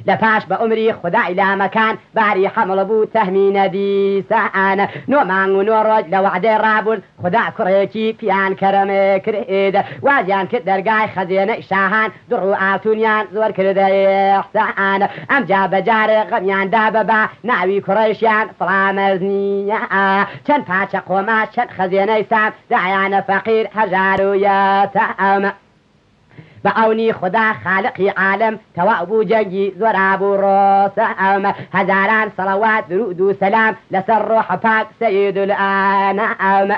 لە پاش بە ئومری خودای لامەکان باری حەمڵ بوو تەهمینە دیسان نۆ مانگ و نۆ ڕۆژ لە وەعدەی ڕابورد خودا کوڕێکی پیان کەرەم کرد وازیان کرد دەرگای خەزێنەی شاهان دڕ و ئاڵتونیان زۆر کردە ئیحسان ئەمجا بە جارێ غەمیان دا بە با ناوی کوڕەیشیان فڵامەرز نییە چەند پارچە قۆماش چەند خەزێنەی سام دایانە فەقیر هەژار و یەتام. بە عەونی خودا خالقی عالەم تەواو بوو جەنگی زۆراب و ڕۆسەم هەزاران سەڵەوات دروود و سەلام لەسەر ڕۆح پاک سەید الئەنام.